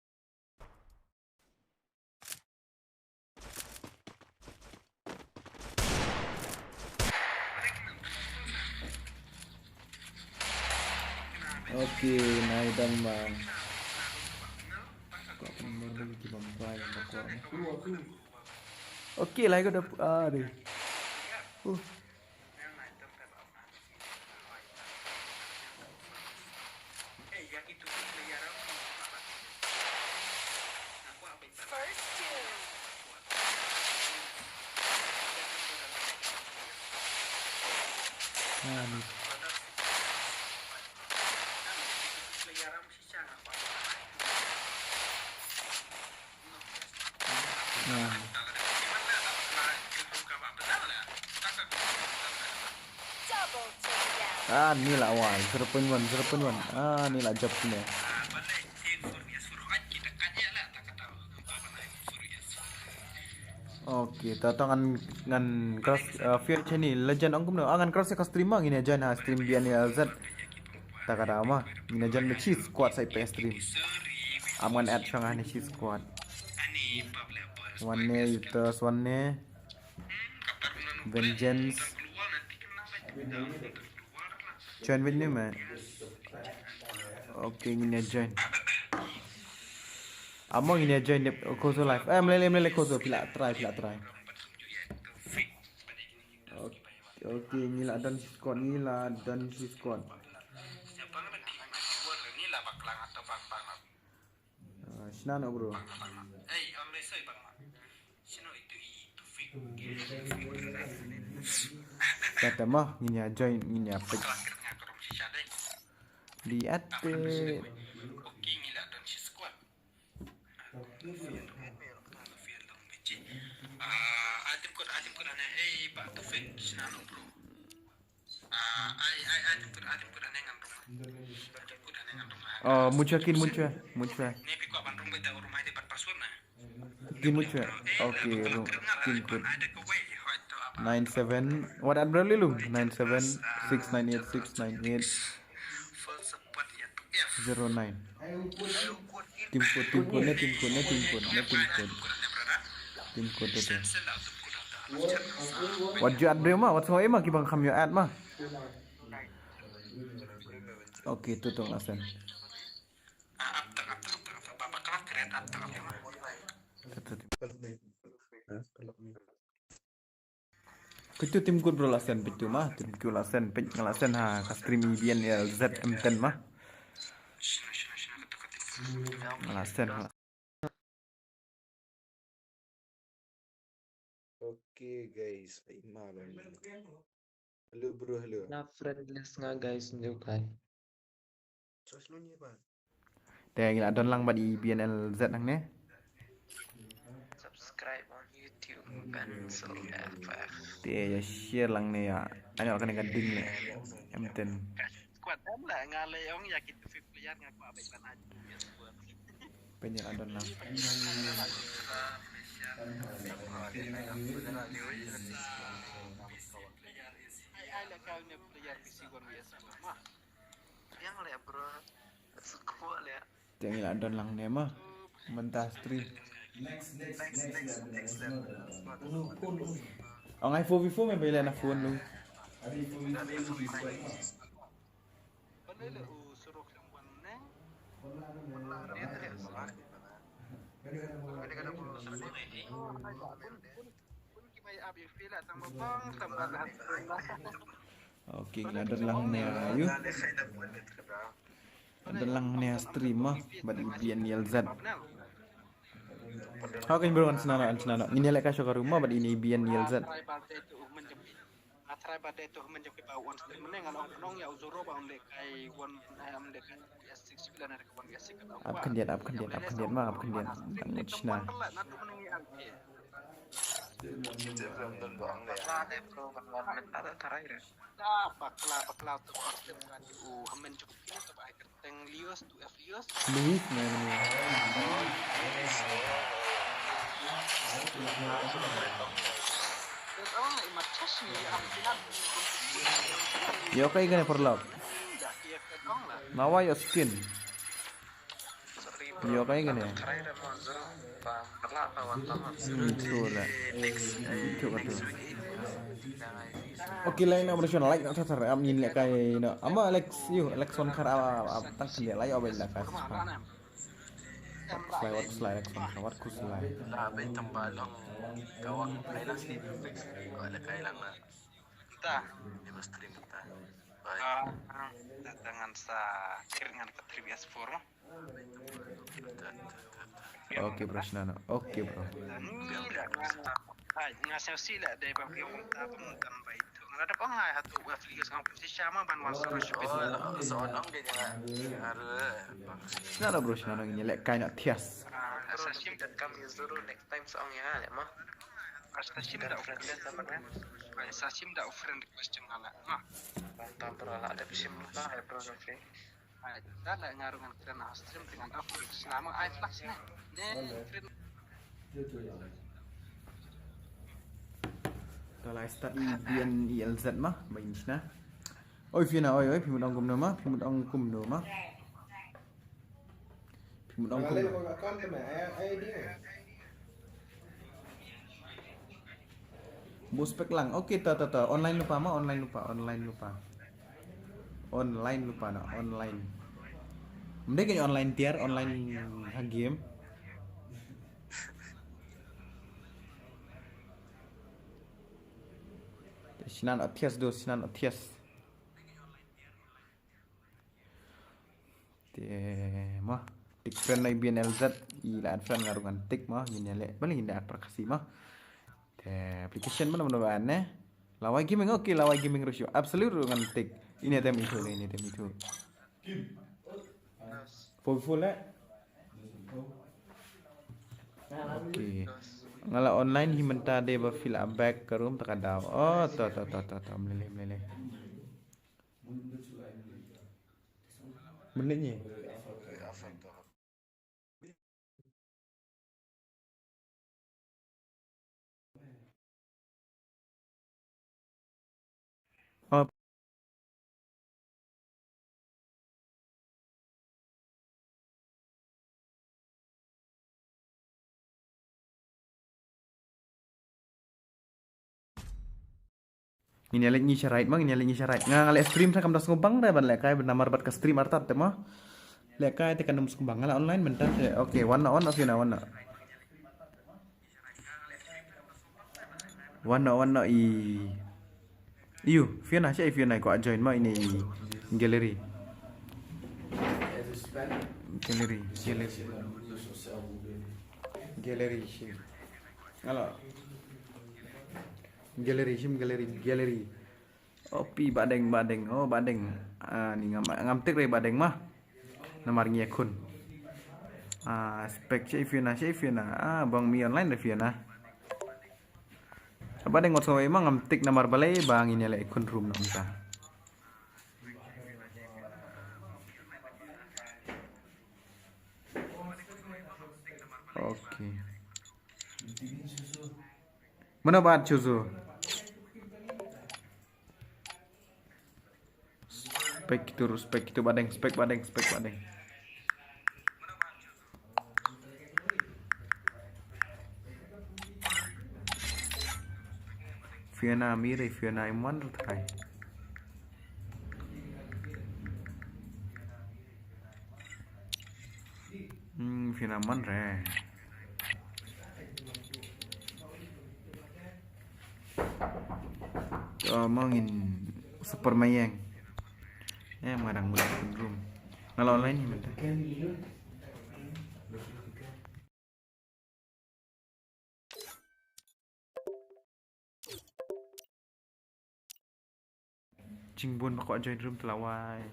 Okay, nai dam bang. Kok pun baru kita buy yang bakal ni. Okay, lai ko dah, ah, deh. Uh. First two. Ah, ni. Ah. Ah, ni lah wan, zero point one, zero point one. Ah, ni lah jab ni. Okay, ta ta ngan, ngan cross, uh, fear chani legend ong kumno. Ah, ngan cross ka stream ma, ngin ïa join ha stream B N L Z. Ta ka dama ngin ïa join me chi squad sa ipe stream. Am ngan add shong ha ni chi squad. One ne, Yutas, one ne. Vengeance. Join with me, man. Okay, ngin ïa join. Amo ngin ïa join dep Kozo live. Eh, mlei lei, mlei lei Kozo, phi la try, phi la try. Okay, okay, ngi la don shi squad, ngi la don shi squad. Ah, shna noh, bro. Kata ma, ngin ïa join, ngin ïa peit. Di ate. Oh, mucha kin mucha, mucha. Kin mucha. Okay, ru-, kin kut. Nine seven. What address lu? Nine seven six nine eight six nine eight zero nine. Tim code, tim code, ne tim code, ne tim code, ne tim code. Tim code tu. Wat ju add briew ma, wat sngewbha ma, ki bang kham ju add ma. Okay, tu tu nga send. Tu tu. Peit tu tim kut bro la send peit tu ma, tim kut la send peit nga la send ha ka stream E B N L Z M ten ma. Nga la send ha. Okay guys, ai ma lo. Hello bro, hello. Na friend list nga guys, ndu kai. Te ngi la don lang bad i B N L Z hangne. Subscribe on YouTube and so F F. Te ïa share lang ne ïa. Ani kane ka ding ne. M ten. Squad em la nga le ong ïa ki tu fifth player nga kwah bad ban aju ïa squad. Pynïa la don lang. Ai ai la ka ne player P C one V S ma. Yang le bro. Squad le. Te ngi la don lang ne ma. Mynta stream. Ong ai four v four me ba ïa leh na phone lu. Okay, ngi la don lang ne ïa u. Don lang ne stream ma bad i B N L Z. Ha ka bro kan snana an snana. Ngin ïa leh ka show ka room ma bad i B N L Z. Nga try ba dei tu men jong ki ba wan stream ne ngan ong nong ïa u Zoro ba un leh kai wan ai am leh kai S six bila na ka wan S six ka. Ap khyndiat, ap khyndiat, ap khyndiat ma, ap khyndiat. Tang mut shna. Da bakla bakla tu pasti bukan u hamen cukup kini tu ba ai kerteng lios tu F lios. Luis man. Yo kai kane parlok. Nawa yo skin. Yo kai kane. Hmm, true la. True ka tu. Okay, like na bro, like na thar thar am ngin leh kai na. Ama Alex, yo Alex Wan Khar am tang kane like abai la kai. Slide, what slide, Alex Wan Khar, what slide. La bai tamba long. Kawak ai la sih. Kawak la kai lang la. Ta. Ni ba stream ta. Bai. Ah, ta tangan sa kiringan ka three B S four ma. Okay bro, shna no. Okay bro. Hai, nga sngewsih la dei ba phi ong ta ba mynta bai tu. Nga la dep ong hai ha tu web video sngewsih sha ma ban wan sha. Shna no bro, shna no, ngin leh kai na thias. Sa shim dot com zero next time sa ong ïa leh ma. Sa shim da friend request nga la ma. Ban ta bro la dep shim la bro. Ai, da la nga ruh ngan kren ha stream te ngan off, sna ma ai flash ne. Ne kren. To la start i B N E L Z ma, ba in sna. Oi Fina, oi oi, phi mut ong kumno ma, phi mut ong kumno ma. Phi mut ong kumno. Bus pek lang. Okay, ta ta ta. Online lypa ma, online lypa, online lypa. Online lypa na, online. Mdei ka online tiar, online ha game. Sinan athias do, sinan athias. Te ma tik friend na i B N L Z, i la add friend nga ruh ngan tik ma, ngin ïa leh, bali ngin ïa add para Khasi ma. Te application mana mana ba ne. Lawai Gaming, okay, Lawai Gaming ruh shu. Absolute ruh ngan tik. Ini tem itu, ini tem itu. Full full eh. Okay. Nga la online hi mynta de ba fill up back ka room ta ka daw. Oh, to to to to to mlele mlele. Menit ni. Ngin ïa leit ngi sharai ma, ngin ïa leit ngi sharai. Nga nga leh stream sa kam da sngewbang re ban leh kai namar bad ka stream artat te ma. Leh kai te kan dum sngewbang nga la online mynta te. Okay, wan na wan na sina wan na. Wan na wan na i. Iyo, Fiona, sha i Fiona ko join ma ini gallery. Gallery, gallery. Gallery shi. Halo. Gallery shim gallery, gallery. Oh pi badeng badeng, oh badeng. Ah, ni ngam ngam tik re badeng ma. Namar ngi akun. Ah, spek shi Fiona, shi Fiona. Ah, bang mi online re Fiona. Badeng ngot soi ma ngam tik namar balai bang ini le akun room namta. Okay. Mana bat chuzu? Spek itu, spek itu badeng, spek badeng, spek badeng. Fiona mire, Fiona iman rutai. Hmm, Fiona man re. Oh, mangin super mayeng. Eh, marang muda room. Kalau online ni mentah. Jingbun ba kwah join room te la wai.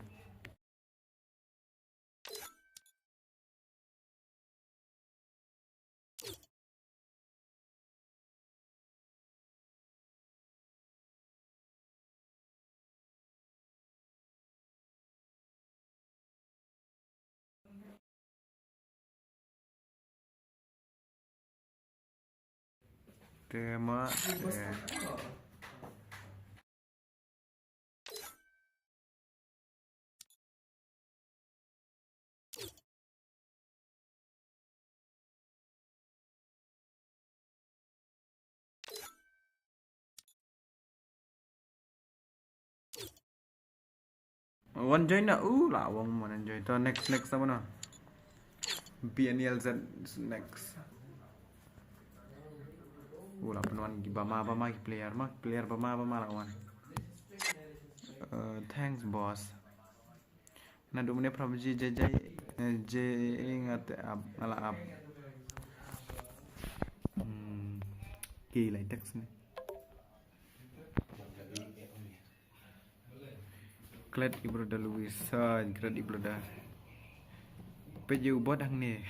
Te ma, eh. Wan join na, uh, la wang mana join. To next, next apa na? B N L Z next. Uh, la penuan ki bama, bama ki player, ma player bama, bama la wan. Uh, thanks boss. Na dum ne PUBG jai jai, eh, je ngat ap, ngala ap. Hmm. Ki lai text ni. Glad i brother Louis, ah, glad i brother. Page u bot hangne.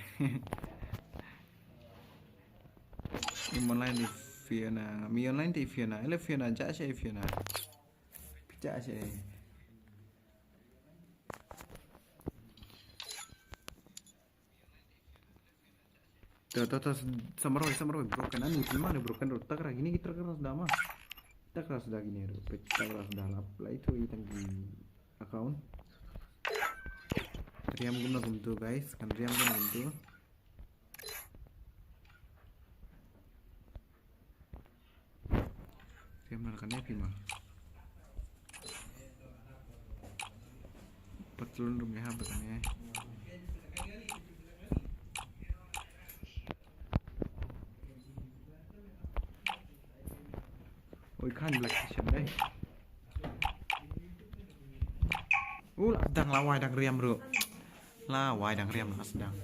Im online di Fiona, mi online di Fiona, ele Fiona, ja sha Fiona. Ja sha. To, to, to, samroi, samroi, broken, ani, kima ni broken, ro, takra, gini, takra, sudah, ma. Takra, sudah, gini, ro, pet, takra, sudah, lap, lah, itu, itang di account. Riam guna gum tu, guys, kan riam guna gum tu. Riam na kane phi ma. Patlun rum ya ha ba kane. Oi khan black session dai. U la dang lawai dang riam ru. Lawai dang riam la sdang.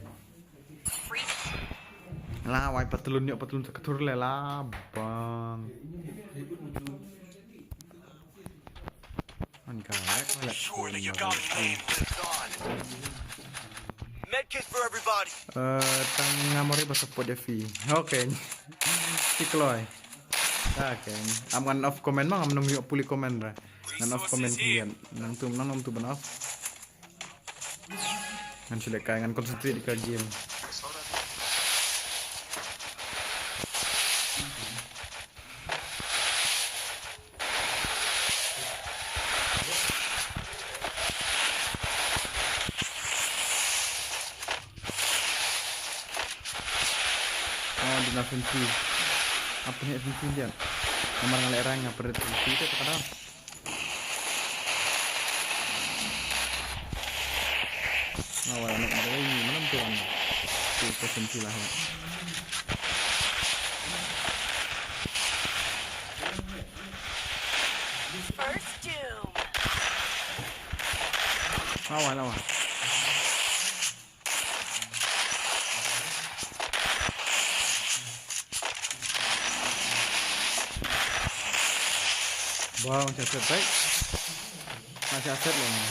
Lawai patlun yok patlun sakatur le la bang. An ka lek Surely you got me. Medkit for everybody. Eh, tang nga mari ba support ïa phi. Okay. Shi kloi. Okay. Am ngan off comment ma, ngam nym ïoh pule comment ra. Ngan off comment ïa. Nang tu, nang tu ban off. Ngan shu lehkai, ngan concentrate ka game. Oh, duna fensi. Apa ni fensi dia? Namar ngaleh rang apa red fensi tu tak ada. Awal anak baru ini mana tu kan? Tu fensi lah. First Doom. Lawan, lawan. Bang, catat baik. Masih aset lah ni.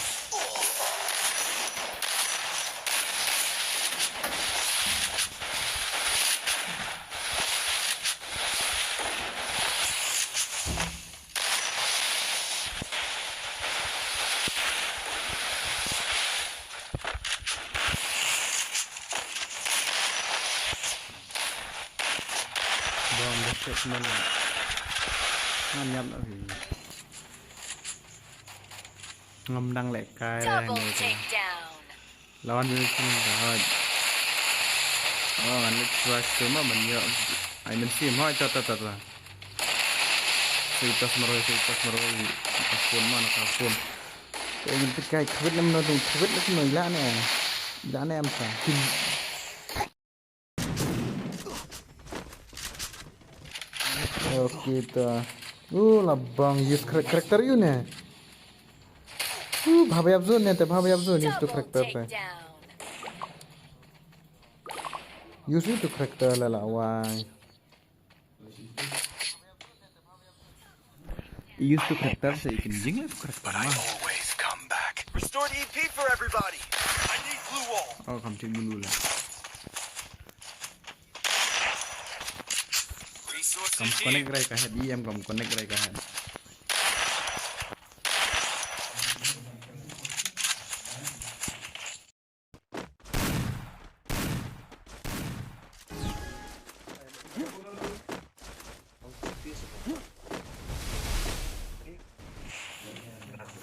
Bom, basket semalam. Ngam nyap nak pergi. Ngam dang lehkai. Double takedown. Lawan Wilson ka hot. Oh, ngan leit rush tu ma ban ïoh. Ai, men sim hot, ta, ta, ta, ta. Seitas marwei, seitas marwei. Ka phone ma, na ka phone. Te ngin peit kai khwit nam no tu, khwit nam no ila ne. Ila ne am sa. Okay ta. Uh, la bang use char-, character ïa u ne. Uh, bha ba ïap zone ne, te bha ba ïap zone use tu character te. Use tu character la la wai. Use tu character sa i kynjing la tu character ma. Always come back. Restored E P for everybody. I need blue wall. Oh, kam tik bulu la. Kam connect rai ka head, E M kam connect rai ka head.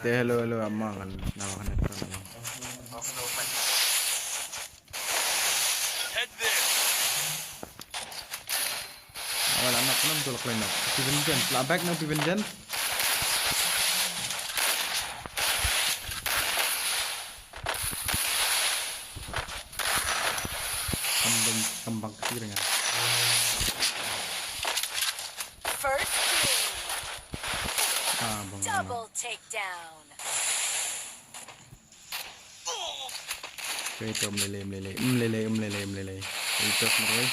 Te hello, hello, amang kan. Nama kan itu, amang? Head there. Awal anak enam tu lah kena. Steven James, lah back na Steven James. Kembang, kembang kecil ya. First kill. Ah, bang. Double takedown. Kaito, mlele, mlele, mlele, mlele, mlele. Kaito, mlele.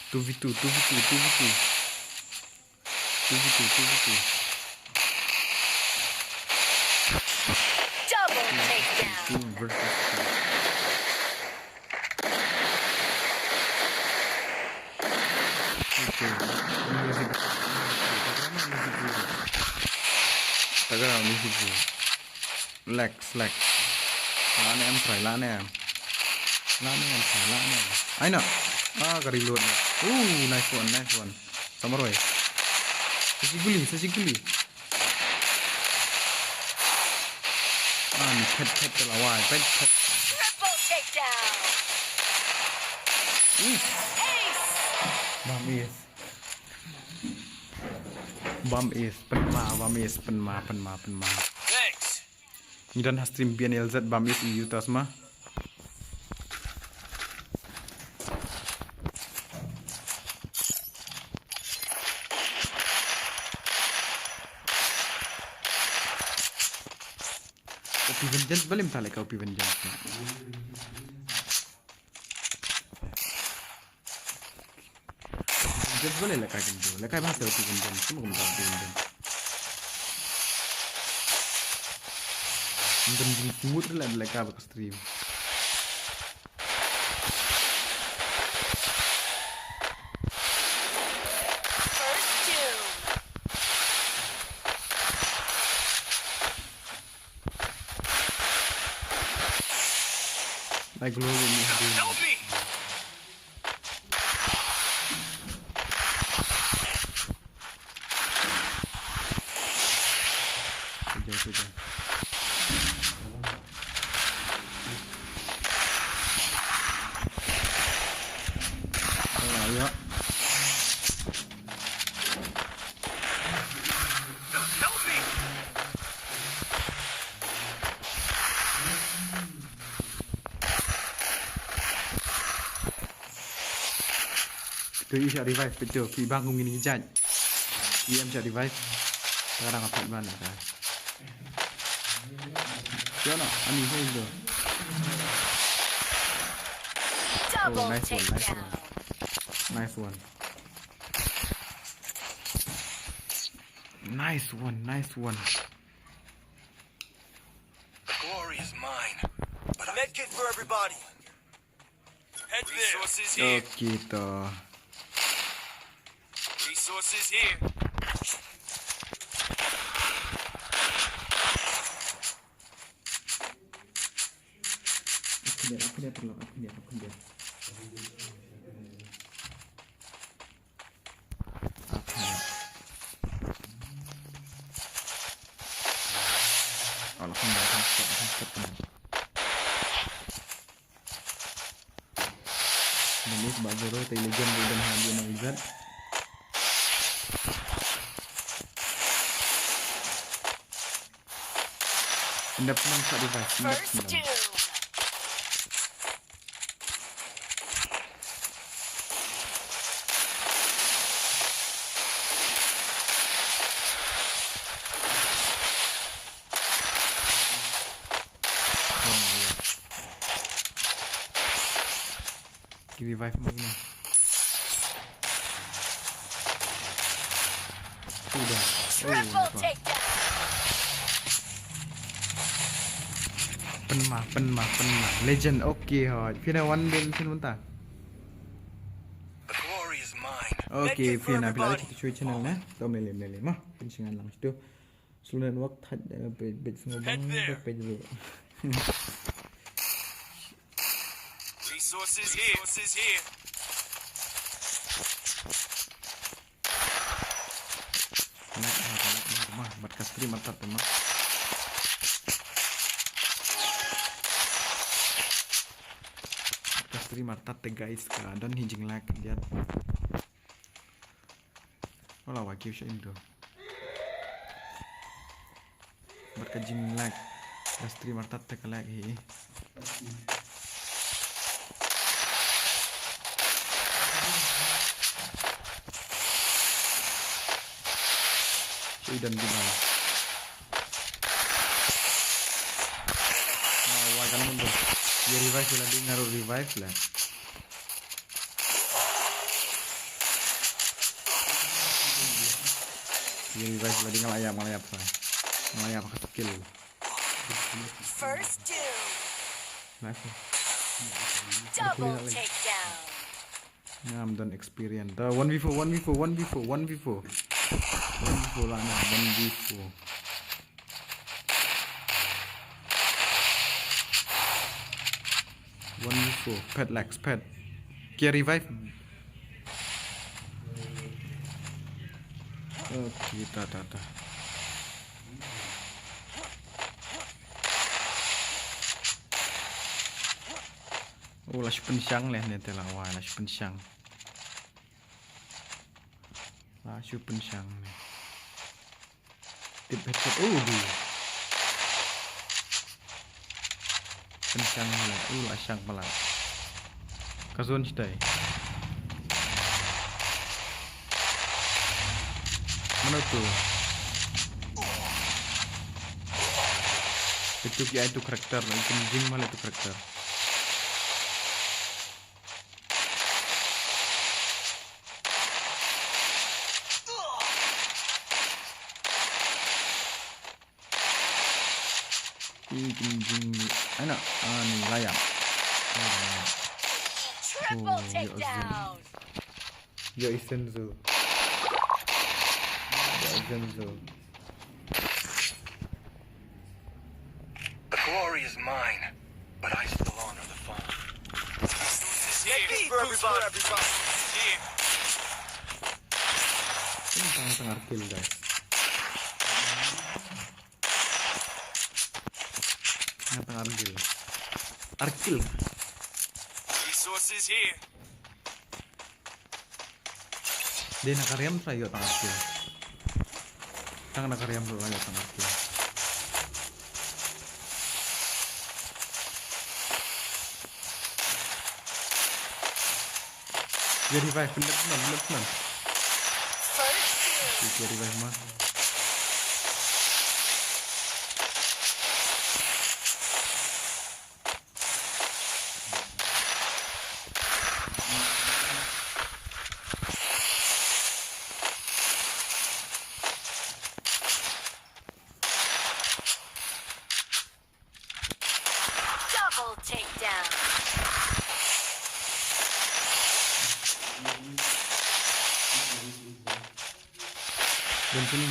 Two v two, two v two, two v two. Two v two, two v two. Double takedown. Two versus two. Okay. Music. Tagra music. Tagra music. Relax, relax. Lane em try, lane em. Lane em try, lane em. Ai na. Ah, ka reload na. Ooh, nice one, nice one. Samarwai. Sa shi guli, sa shi guli. Ah, ni phet, phet ka la wai, phet, phet. Triple takedown. Ooh. Ace. Bam ace. Bam ace, pynma, bam ace, pynma, pynma, pynma. Thanks. Ngi don ha stream B N L Z bam is i utas ma. Copy vengeance, balim tale copy vengeance. Jab boleh lekai kan tu. Lekai bahasa tu kan jam. Semua kan tu kan jam. Ym don jingsmooth ruh leh, leh ka ba ka stream. First doom. Like glow in the Help me! Kejar, kejar. Oh, ya. Help me! Peit to, i shah revive, peit to, phi bang kum kine ki jait. I em shah revive. Ka dang ka phet ban ka. Yo no, ani hoi do. Oh, nice one, nice one. Nice one. Nice one, nice one. The glory is mine. But I Med kit for everybody. Head there. Resources here. Okay to. Resources here. Up here, up here, up here. Malis ba zero te legend legend ha dia na izat. Enda pynang sa device, enda pynang. Ki revive mo na. Udah. Triple takedown. Pynma, pynma, pynma. Legend, okay hoi. Phi na wan din shin mynta. Okay, phi na phi la ki chui channel na. To mele mele ma. Pyn shingan lang situ. Slow network thaj, eh, page, page sngewbang, page ruh. Resources here. Resources here. Lag, lag, lag, lag, ma, bad ka stream artat ma. Bad ka stream artat te guys, ka don hi jinglag diat. Wala wa kiew sha indo. Bad ka jinglag. Ka stream artat te ka lag hi. Sha idan di bang. Wala wa kan mundo. Ye revive la di, nga ruh revive la. Ye revive la di, nga la ïap, nga la ïap sa. Nga la ïap ka skill. First doom. Nice. Double takedown. Ngam don experience. Da one v four, one v four, one v four, one v four. One v four la na, one v four. One v four, pet lags, pet. Kia revive. Okay, ta, ta, ta. Oh, la shu pynshang leh ne te la wai, la shu pynshang. La shu pynshang leh. Tip headshot. Oh, di. Pynshang leh. Oh, la shang pala. Ka zone stai. Mano tu? Itu ki ai tu character, itu jing mala tu character. Jing jing. Ana ani layang. Triple takedown. Yo isenzo. Yo isenzo. The glory is mine, but I still honor the fallen. Big boost for everybody. Ini tengah-tengah kill guys. Tengah-tengah kill. Arkil. Resources here. Dia nak kariam saya yuk tengah kill. Tang nak kariam dulu yuk tengah kill. Dia revive, bener bener bener bener. First kill. Dia revive mah. Double takedown. Dan sini.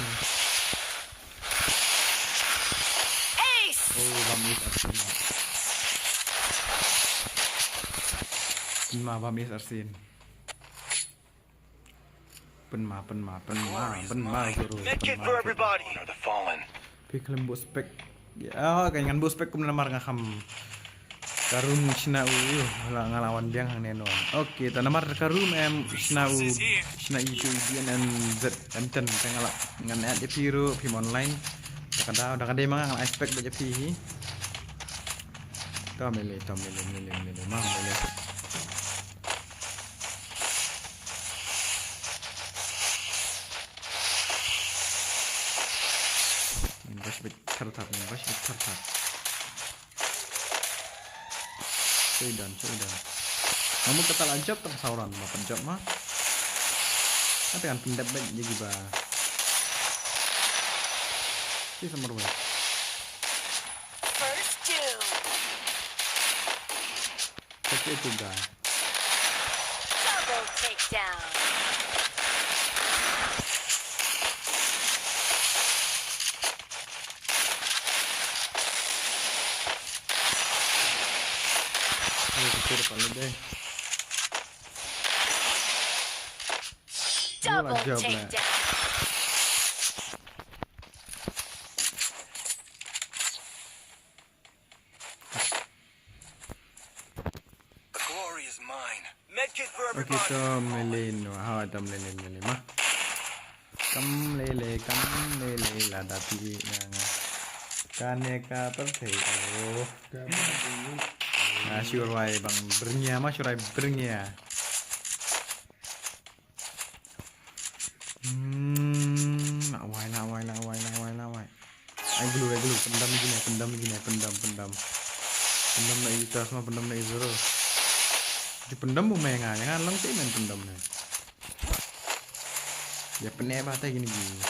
Ace. Oh, bam is arsin. Pynma bam is arsin. Pynma pynma pynma pynma guru. Medkit for everybody. Honor the fallen. Phi khlem buh spec. Ya, kan ngan buh spec kum namar nga kham. Ka room shna u yu la nga la wan biang hangne no. Okay, ta namar ka room em shna u shna i shu i N N Z M ten ta nga la ngan add ïa phi ruh phim online. Da ka daw da ka dei ma nga nga la expect ba ïa phi hi. To mele to mele mele mele ma mele. Ngin rush bit thar thar, ngin rush bit thar thar. Seidan, seidan. Namu kata la jab tang sauran ma pen jab ma. Ate kan pendep bet jadi ba. Si samar wei. First kill. Kata itu ga. Double takedown. Ini kecil paling deh. Double Jab lah. Takedown. The glory is mine. Medkit for Okay, everybody. to melin, ha, to melin melin ma. Kam lele, kam lele la da pi nga nga. Kane ka per thei o. Na shurai bang bernya ma shurai bernya. Hmm, nak wai, nak wai, nak wai, nak wai, nak wai. Ai gulu, ai gulu, pendam lagi ni, pendam lagi ni, pendam, pendam. Pendam na ita semua, pendam na izuro. Di pendam bu menga, jangan lang sih main pendam ni. Ya pene ba ta gini gini.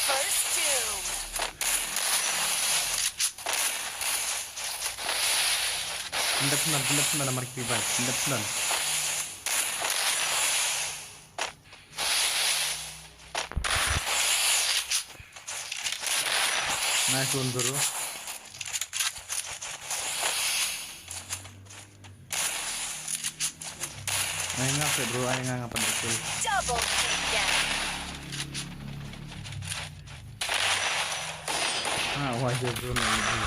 First doom. Pendam sembilan, pendam sembilan, nomor tiga, pendam sembilan. Nice one, bro. Ai nga pet bro, ai nga nga pet betul. Double takedown. Ah, wajah bro na ini.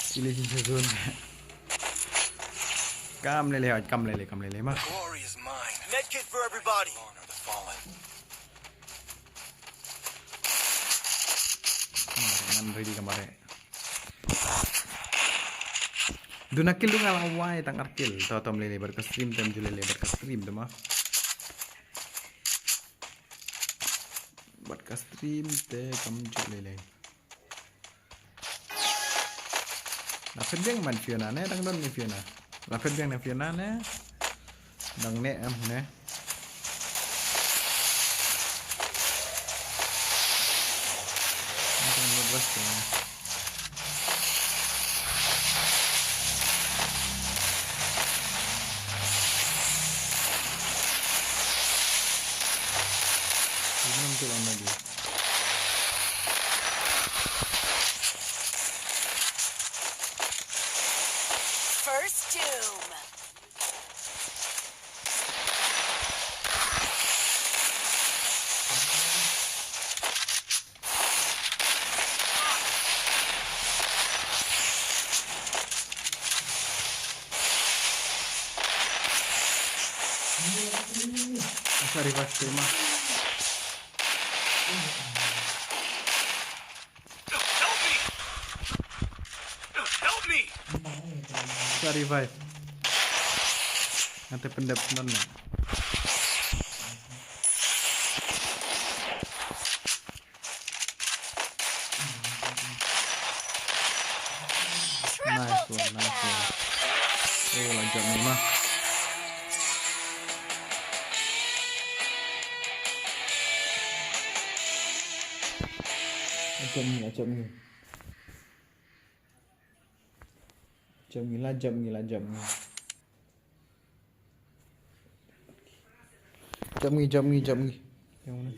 Sila sisa zone. Kam lele, kam lele, kam lele mah. Glory is mine. Medkit for everybody. Honor the fallen. Kamare, ngan ready kamare. Duna kill du nga la wai tang ar kill. To tom lele bad ka stream tem ju lele bad ka stream tem ah. Bad ka stream te kam ju lele. La phet biang man Fiona ne, dang don ni Fiona. La phet biang ne Fiona ne. Dang ne em ne. Dang ne bas ne. Ini untuk lama dia. First Doom. Sorry, first Doom ah. Help me! Help me! Sa revive. Nga te pyndep non na. Nice one, nice one. Oh, la jump ngi ma. La jump ngi, la jump ngi. Jump ngi, la jump ngi, la jump ngi. Jump ngi, jump ngi, jump ngi. Yang mana?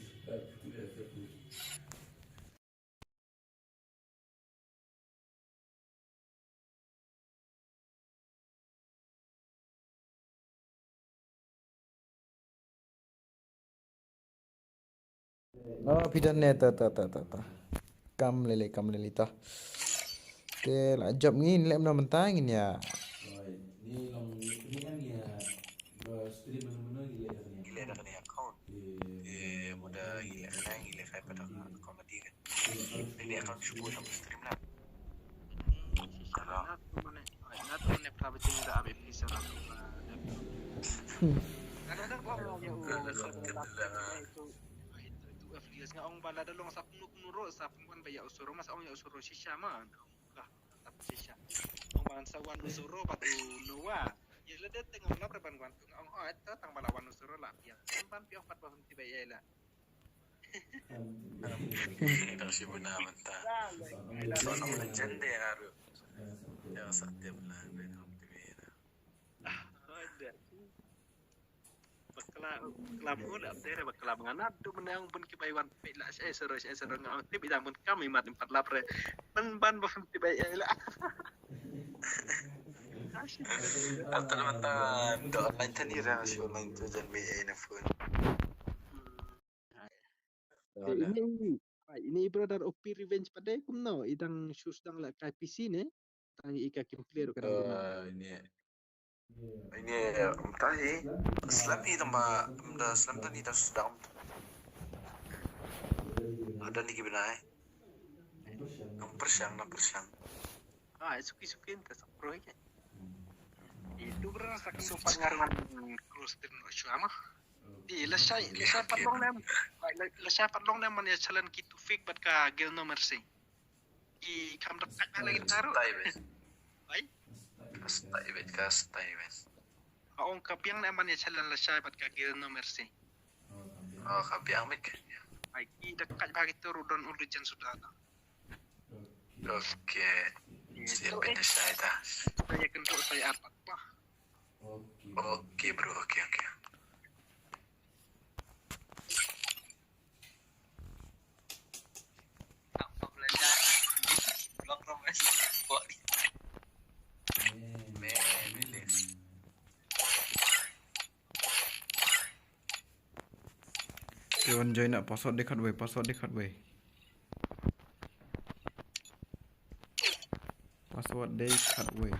Oh, phi dang ne, ta, ta, ta, ta, ta. Kam lei lei, kam lei lei ta. Te la jop ngi, lem na mynta ngin ïa. Ni long ni kan ïa ba stream mana mana gila dah ni. Gila dah ni account. Eh, muda gila kan, gila kai pada comedy kan. Ini account syukur sama stream lah. Kalau Nga tu mane, nga tu mane private ni dah ambil officer lah. Kadang-kadang gua mau yang itu, itu affiliates nga ong bala da long sa pynuk nuro sa pynwan ba ya usuro mas ong ya usuro shisha ma. Ka shisha. Ong ban sa wan usuro ba tu nuwa. Ya le de tengah lap reban wan tu ong oh eta tang bala wan usuro la pia. Ban pia pat ba henti ba ya la. Dang shi buna mynta. Sono legend de aru. Ya sa tip la de hom tip ira. Bakla bakla mo la de bakla ngana du menang bun ki bai wan pe la sai sero sai sero nga tip ida mun kam imat empat lap re. Ban ban ba henti bai la. Atan mynta do online tani ra shi online tu jan me ina phone. Ini ini brother O P revenge pada kumno idang shoes dang la kai P C ne. Tang i ka kim clear ka dang. Ini ini mtahi slap ni tamba mda slap tani ta sudam. Ada ni kibinai. Persiang na persiang. Ah, suki suki ta sapro ke. Itu berasa kan sopan ngarman cross din syama. Di lashai lashai pat long nem. Lashai pat long nem man ya challenge ki Tufik bad ka Gil No Mercy. I kam dak kat lagi taruh. Ai. Kastai bet kastai bet. Ka ong ka biang nem man ya challenge lashai bad ka Gil No Mercy. Oh ka biang bet. Ai ki dak kat bagi taruh don ulu jan sudah. Okay. Siap ini saya dah. Saya kenduk saya apa? Okay bro, okay okay. Te wan join na password de khatwei, password de khatwei. Password de khatwei.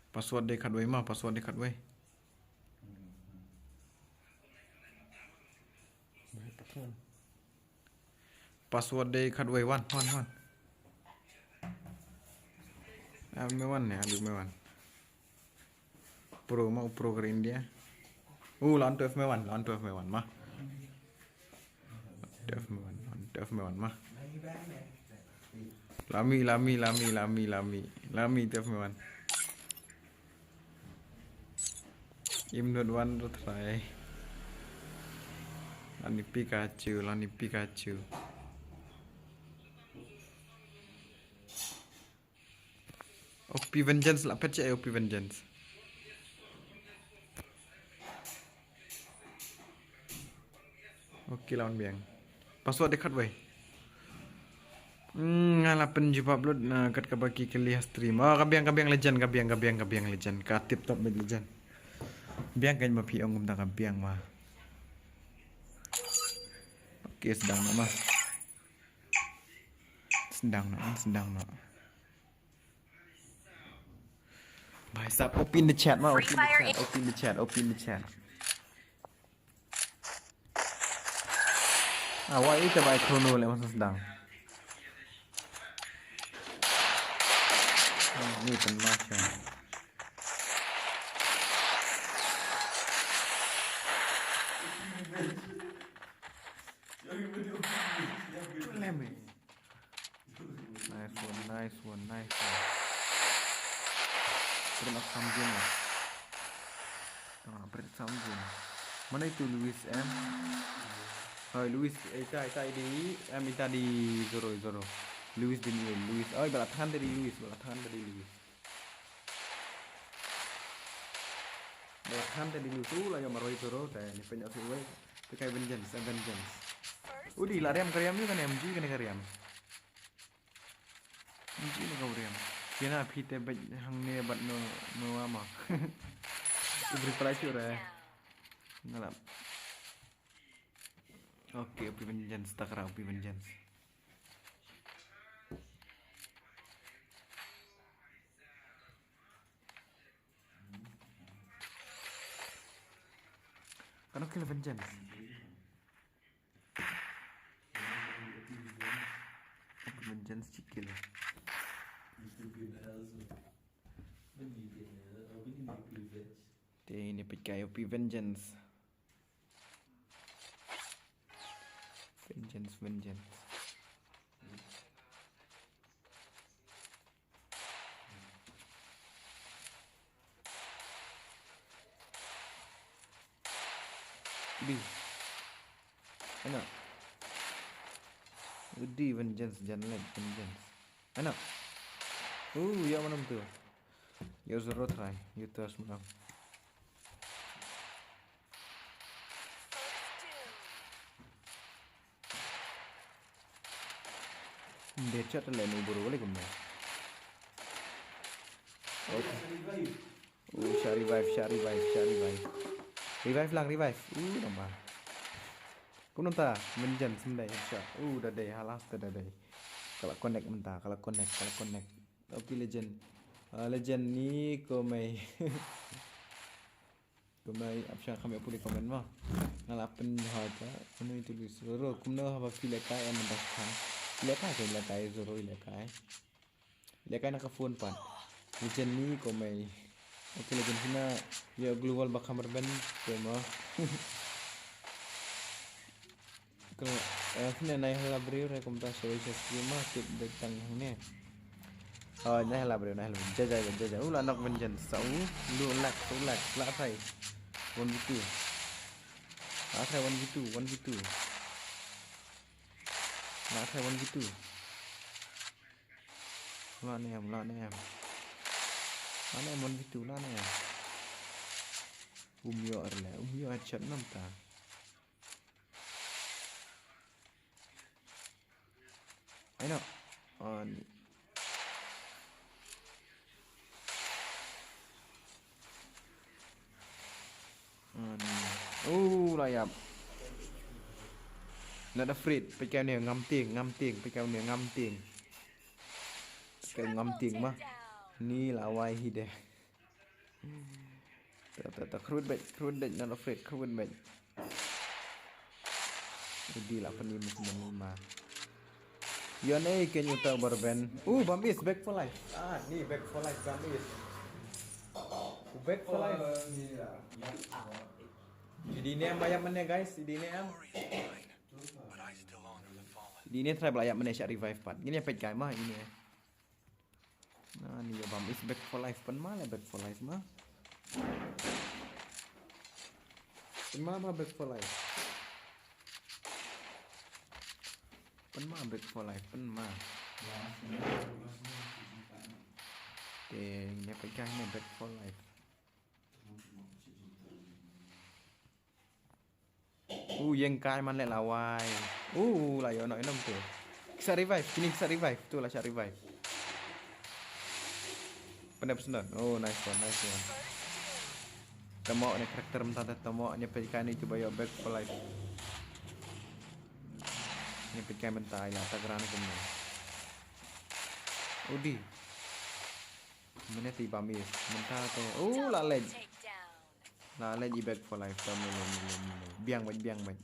Password de khatwei ma, password de khatwei. Password de khatwei wan, wan, wan. Ah, me wan ne, alu me wan. Pro ma, pro kar India. Uh, lan tu F me wan, lan tu F me wan ma. Lan tu F me wan, lan tu F me wan ma. Lami, lami, lami, lami, lami. Lami, tep me wan. Im not wan ro trai. Lani Pikachu, lani Pikachu. O P Vengeance la pet che O P Vengeance. Okay, lawan biang. Password dekat wei. Hmm, nga la pynjubab lut na kat kaba ki kali ha stream. Oh, ka biang, ka biang legend, ka biang, ka biang, ka biang legend. Ka tip top mid legend. Biang kan ma phi ong kumta ka biang ma. Okay, sdang noh ma. Sdang noh, sdang noh. Bhai sahab, open the chat ma, open the chat, open the chat, open the chat. Ah, wai ita bai chrono le masa sdang. Ah, ni pun masa. Lem ni. Nice one, nice one, nice one. Bret up some game lah. Ah, bret up some game. Mana itu Luis M? Hoi, Luis, eh, ita, ita di M, ita di zero, zero. Luis di ni, Luis. Oh, bala than tadi Luis, bala than tadi Luis. Bala than tadi Luis. Uh, la ïa marwei zero, tadi ni penyok si wei. Pekai vengeance, eh, vengeance. Udi la riam ka riam ni kan M G kan ka riam. Ji ne ka u riam. Kina phi te bej hangne bad no, no ama. Ibri pala chu re. Ngalap. Okay, O P Vengeance, takra O P Vengeance. Kan okay la Vengeance. Vengeance chikil. Te ini peit kai O P Vengeance. Vengeance, Vengeance. Di. Anak. Udi Vengeance, jangan like Vengeance. Anak. Uh, ya mana tu? Ya zero try. You terus menang. Dia chat le nu buru le kumne. Okay. Uh, sha revive, sha revive, sha revive. Revive lang, revive. Uh, nambah. Kumno ta, Vengeance, sendai headshot. Uh, da dei, halas da dei. Kala connect mynta, kala connect, kala connect. Okay, legend. Ah, legend ni ko mai. Kumno ap sha kham ïa pule comment ma. Nga la pynhoi ta, kumno ïa tu Luis. Zoro, kumno haba phi lehkai em mynta sa. Lehkai ke lehkai, Zoro lehkai. Lehkai na ka phone pat. Legend ni ko mai. Okay, legend kina ïa global ba kham rben te ma. Kena, eh, kena nai hala briew re kumta soi soi stream ma tip dek tang hangne. Oh, nai hala briew, nai hala briew. Jaja, jaja, jaja. U la knock Vengeance. Sa u, lu lak, u lak, la thai. One v two. La thai one v two, one v two. La thai one v two. La ne em, la ne em. La ne em one v two, la ne em. Um ïoh ar le, um ïoh headshot nam ta. Ai no. Ani. Ani. Oh, la ïap. Not afraid. Peit ka une ngam tieng, ngam tieng, peit ka une ngam tieng. Peit ka ngam tieng ma. Ni la wai hi de. Ta, ta, ta, khrut beit, khrut beit, not afraid, khrut beit. Udi la pani mus mani ma. Yon ei ke nyu ta barben. Uh, Bam Is back for life. Ah, ni back for life, Bam Is. Back for life. Idi ne am ba ïap mane, guys, idi ne am. Idi ne try ba la ïap mane sha revive pat. Ngin ïa peit kai ma ini. Ani ya bam is back for life. Pynma la back for life ma. Pynma ma back for life. Pynma back for life. Pynma. Te ne pa kai ne back for life. U ïeng kai man le la wai. U la ïoh noh ïa u nom tu. Ki sa revive, kine ki sa revive tu la sa revive. Pyndep sendon. Oh, nice one, nice one. Tamo ne karakter mynta te tamo ne pa kai ne tu ba ïoh back for life. Ne pa kai mynta ai la ta gran kumne. Udi. Mynne te i bam is. Mynta te. Oh, la leit. La leit i back for life ta mulu mulu mulu. Biang bad biang bad.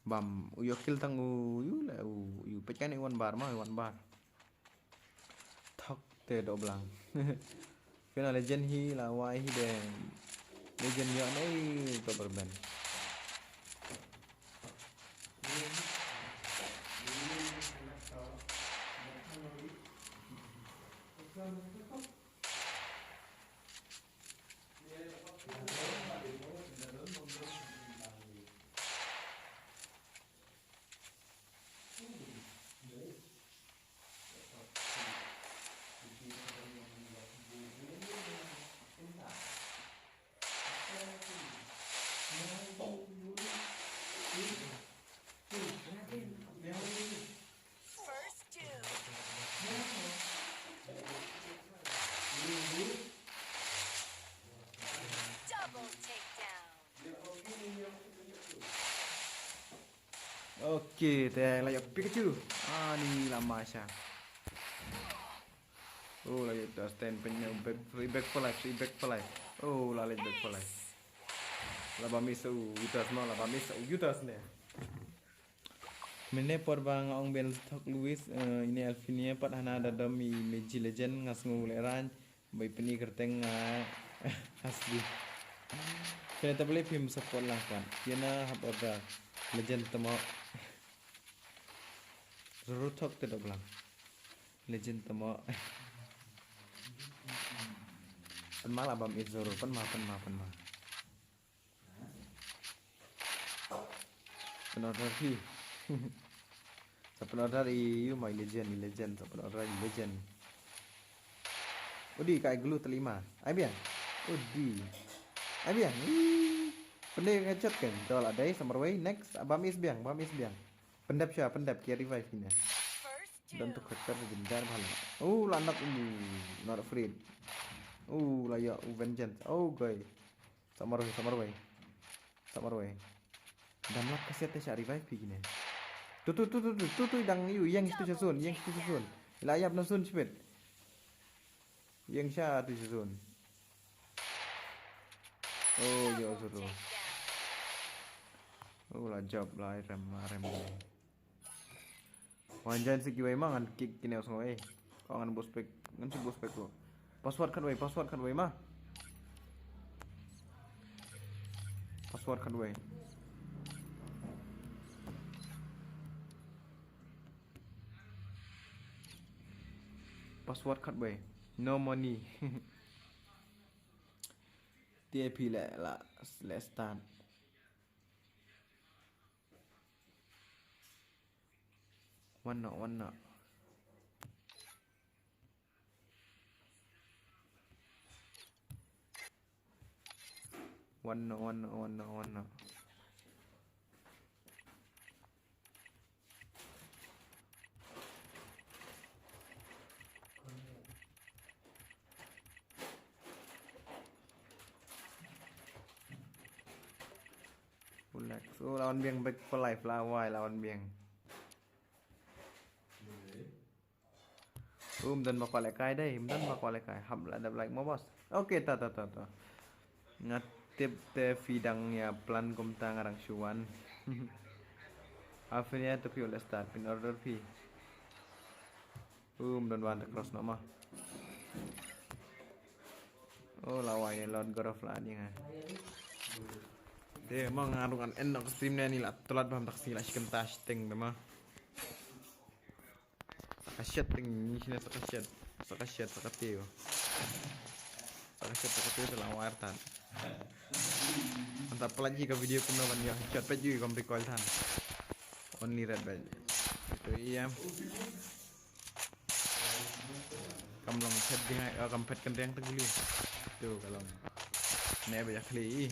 Bam u ïoh kill tang u ïu la u ïu peit kan i wan bar ma i wan bar. Thok te do blang. Kena legend hi la wai hi de. Legend ïoh nei to berben. First doom. Double takedown. Okay, te la ïoh Pikachu. Ah, ni la ma sha. Oh, la ïoh tas ten pen back, back for life, back for life. Oh, la leit back for life. La ba miss u Yutas no, la ba miss u Yutas ne. Mynne por ba nga ong ben thok Luis, eh, ine Alfinia pat hana da dom i Meji Legend nga sngew le ran. Bai pynïa kyrteng nga Hasbi. Kene ta beli phim support lang kan. Kena hap order. Legend temo. Zoro thok te doblang. Legend temo. Pynma la bam it Zoro, pynma, pynma, pynma. Pyn order hi. Sa pyn order i yu mai legend, i legend, sa pyn order i legend. Udi ka ai glue tali ma. Ai biang. Udi. Ai biang. Ih. Pynde ka chat kan. Dol adai samar wei. Next. Bam is biang, bam is biang. Pyndep sha, pyndep kia revive kine. Don tu khatar jendar bhala. Oh, la nak u. Not afraid. Oh, la ya u vengeance. Oh, guy. Samar wei, samar wei. Samar wei. Dam lap ka siat te sha revive phi kine. Tu tu tu tu tu tu tu dang yu yang tu sha sun, yang tu sha sun. La yap na sun chipet. Yang sha tu sha sun. Oh, yo suru. Oh, la job la rem la rem. Wan jan si kiwei ma ngan kick kine u sngew, eh. Ko ngan bus pack, ngan si bus pack ko. Password khatwei, password khatwei ma. Password khatwei. Password khatwei. No money. T A P le la, le start. Wan noh, wan noh. Wan noh, wan noh, wan noh, wan noh. Relax. Oh, lawan biang back for life la wai lawan biang. Um, don ba kwah lehkai dei, um, don ba kwah lehkai. Hap la dep like mo boss. Okay, ta ta ta ta. Nga tip te phi dang ïa plan kumta nga dang shu wan. Afinia to phi ule start pyn order phi. Um, don wan te cross no ma. Oh, la wai ne Lord Gorof la ni nga. Te ma nga rung an end of stream ne ni la tlat bam tak si la shi kynta shi teng te ma. Ka shet ting ni sine sa ka shet. Sa ka shet sa ka tiew. Sa ka shet sa ka tiew te la wire tan. Anta plat hi ka video kumno ban ïoh headshot peit ïoh kam recoil tan. Only red belt. To ïam. Kam long phet ding ai, eh, kam phet kan reng te guli. To ka long. Ne ba ïa khli i.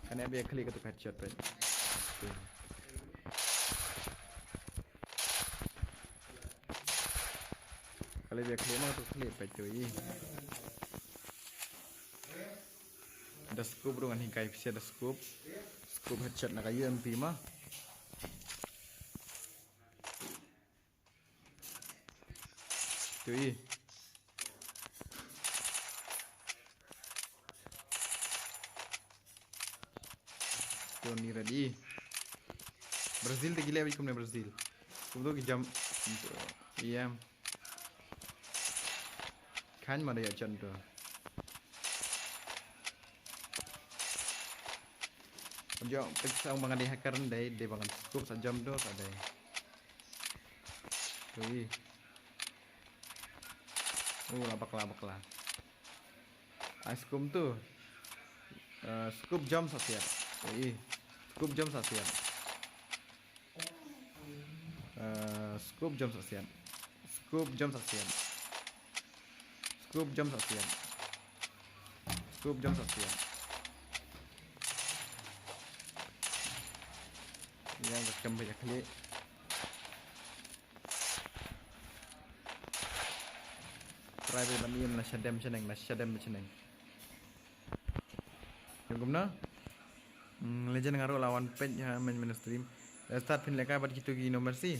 Kane ba ïa khlieh katu ka headshot peit. Kane ba ïa khlieh ma katu khlieh peit tu i. Da scope ruh ngan hikai pisa da scope. Scope headshot na ka U M P ma. Tu i. Tu ni ready. Brazil te gile bik kumne Brazil. Kum tu ki jam. Iya. Kan ma da ya chan tu. Jo, pek sa bang dei hacker dei, dei bang scope sa jam tu sa dei. Ui. Uh, la bakla bakla. Ai scope tu. Eh, scope jam sa siat. Ui. Scope jam sa siat. Eh, scope jam sa siat. Scope jam sa siat. Scope jam sa siat. Scope jam sa siat. Yang ka kam ba ïa khlieh. Try ba lam ïem na shadem shaneng, na shadem shaneng. Yang kumno? Hmm, legend nga ruh la wan peit ha main main stream. Eh, start phin lehkai bad kitu ki No Mercy.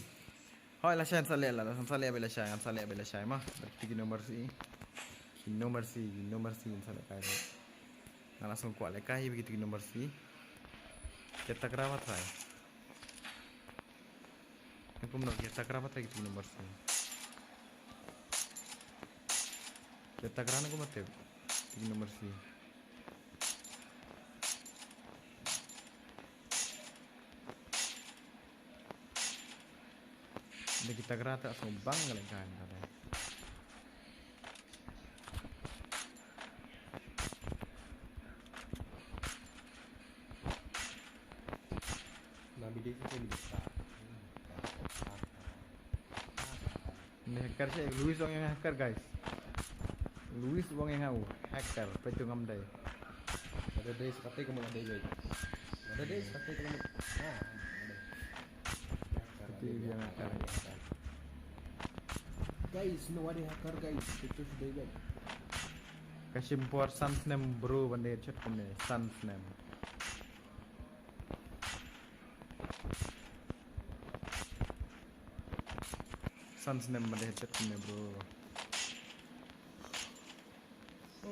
Hoi la shai sa leh la, la sa leh ba la shai, ngan sa leh ba la shai ma. Bad kitu ki No Mercy. Ki No Mercy, ki No Mercy ngan sa lehkai. Nga la sngewkwah lehkai hi ba kitu ki No Mercy. Kita kra ba try. Kumno ki takra pat ki number si. Ki takra na kumno tip ki number si. Dei ki takra ta sngewbang ka leh kan ka dei. Na bidi ki bidi ta. Ni hacker sha Luis ong yang hacker, guys. Luis ong yang hacker, petung am dai. Ada dai sekate kamu ada dai. Ada dai sekate kamu. Nah, ada. Tapi dia hacker. Guys, no ada hacker, guys. Itu sudah, guys. Kashim por Sunsnem bro, bande chat kumne Sunsnem. Sunsnem bande chat kumne bro. Oh.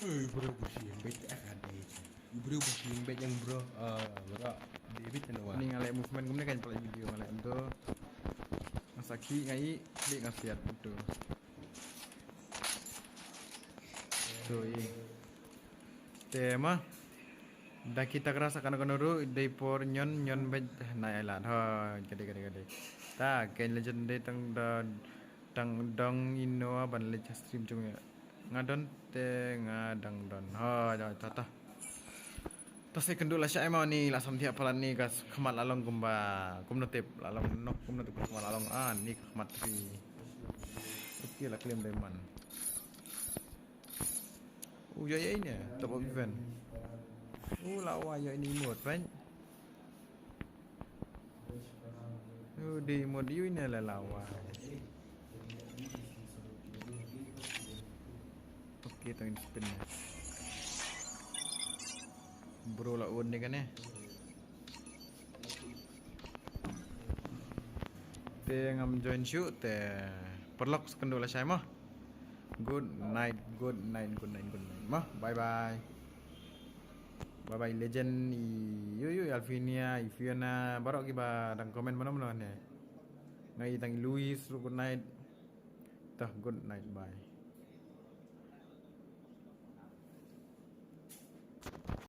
Eh, bro, bro, si yang bet, eh, ada itu. Bro, bro, si yang bet yang bro, eh, bro, David yang wah. Ni ngalai movement kumne kan pala video ngalai tu. Ngasaki ngai klik ngasiat tu. Soi. Te ma. Da kita kra sa kano kano ruh dei por nyon nyon bej nai ai lad. Ha, kade kade kade. Ta ken legend dei tang da tang dong ino ban leit stream jong nga don te nga dang don. Ha, ja ta ta. Ta se kynduh lashai ma ni la samthiah palat ni ka khmat la long kumba kumno tip la long nok kumno tip khmat la long a ni ka khmat ri. Oke la claim diamond. U ya ya ini top of event. U la wa ya ini mut pen. U di mut yu ini la la wa. Oke, tang spin. Bro la un ni kan eh. Te ngam join shuh te paralok, sa kynduh lashai mo. Good night, good night, good night, good night mo. Bye bye. Bye bye legend, i yu yu Alfinia, i Fiona, baroh kiba dang comment mano mano ne. Ngai tang i Luis ruh good night. Tah good night, bye.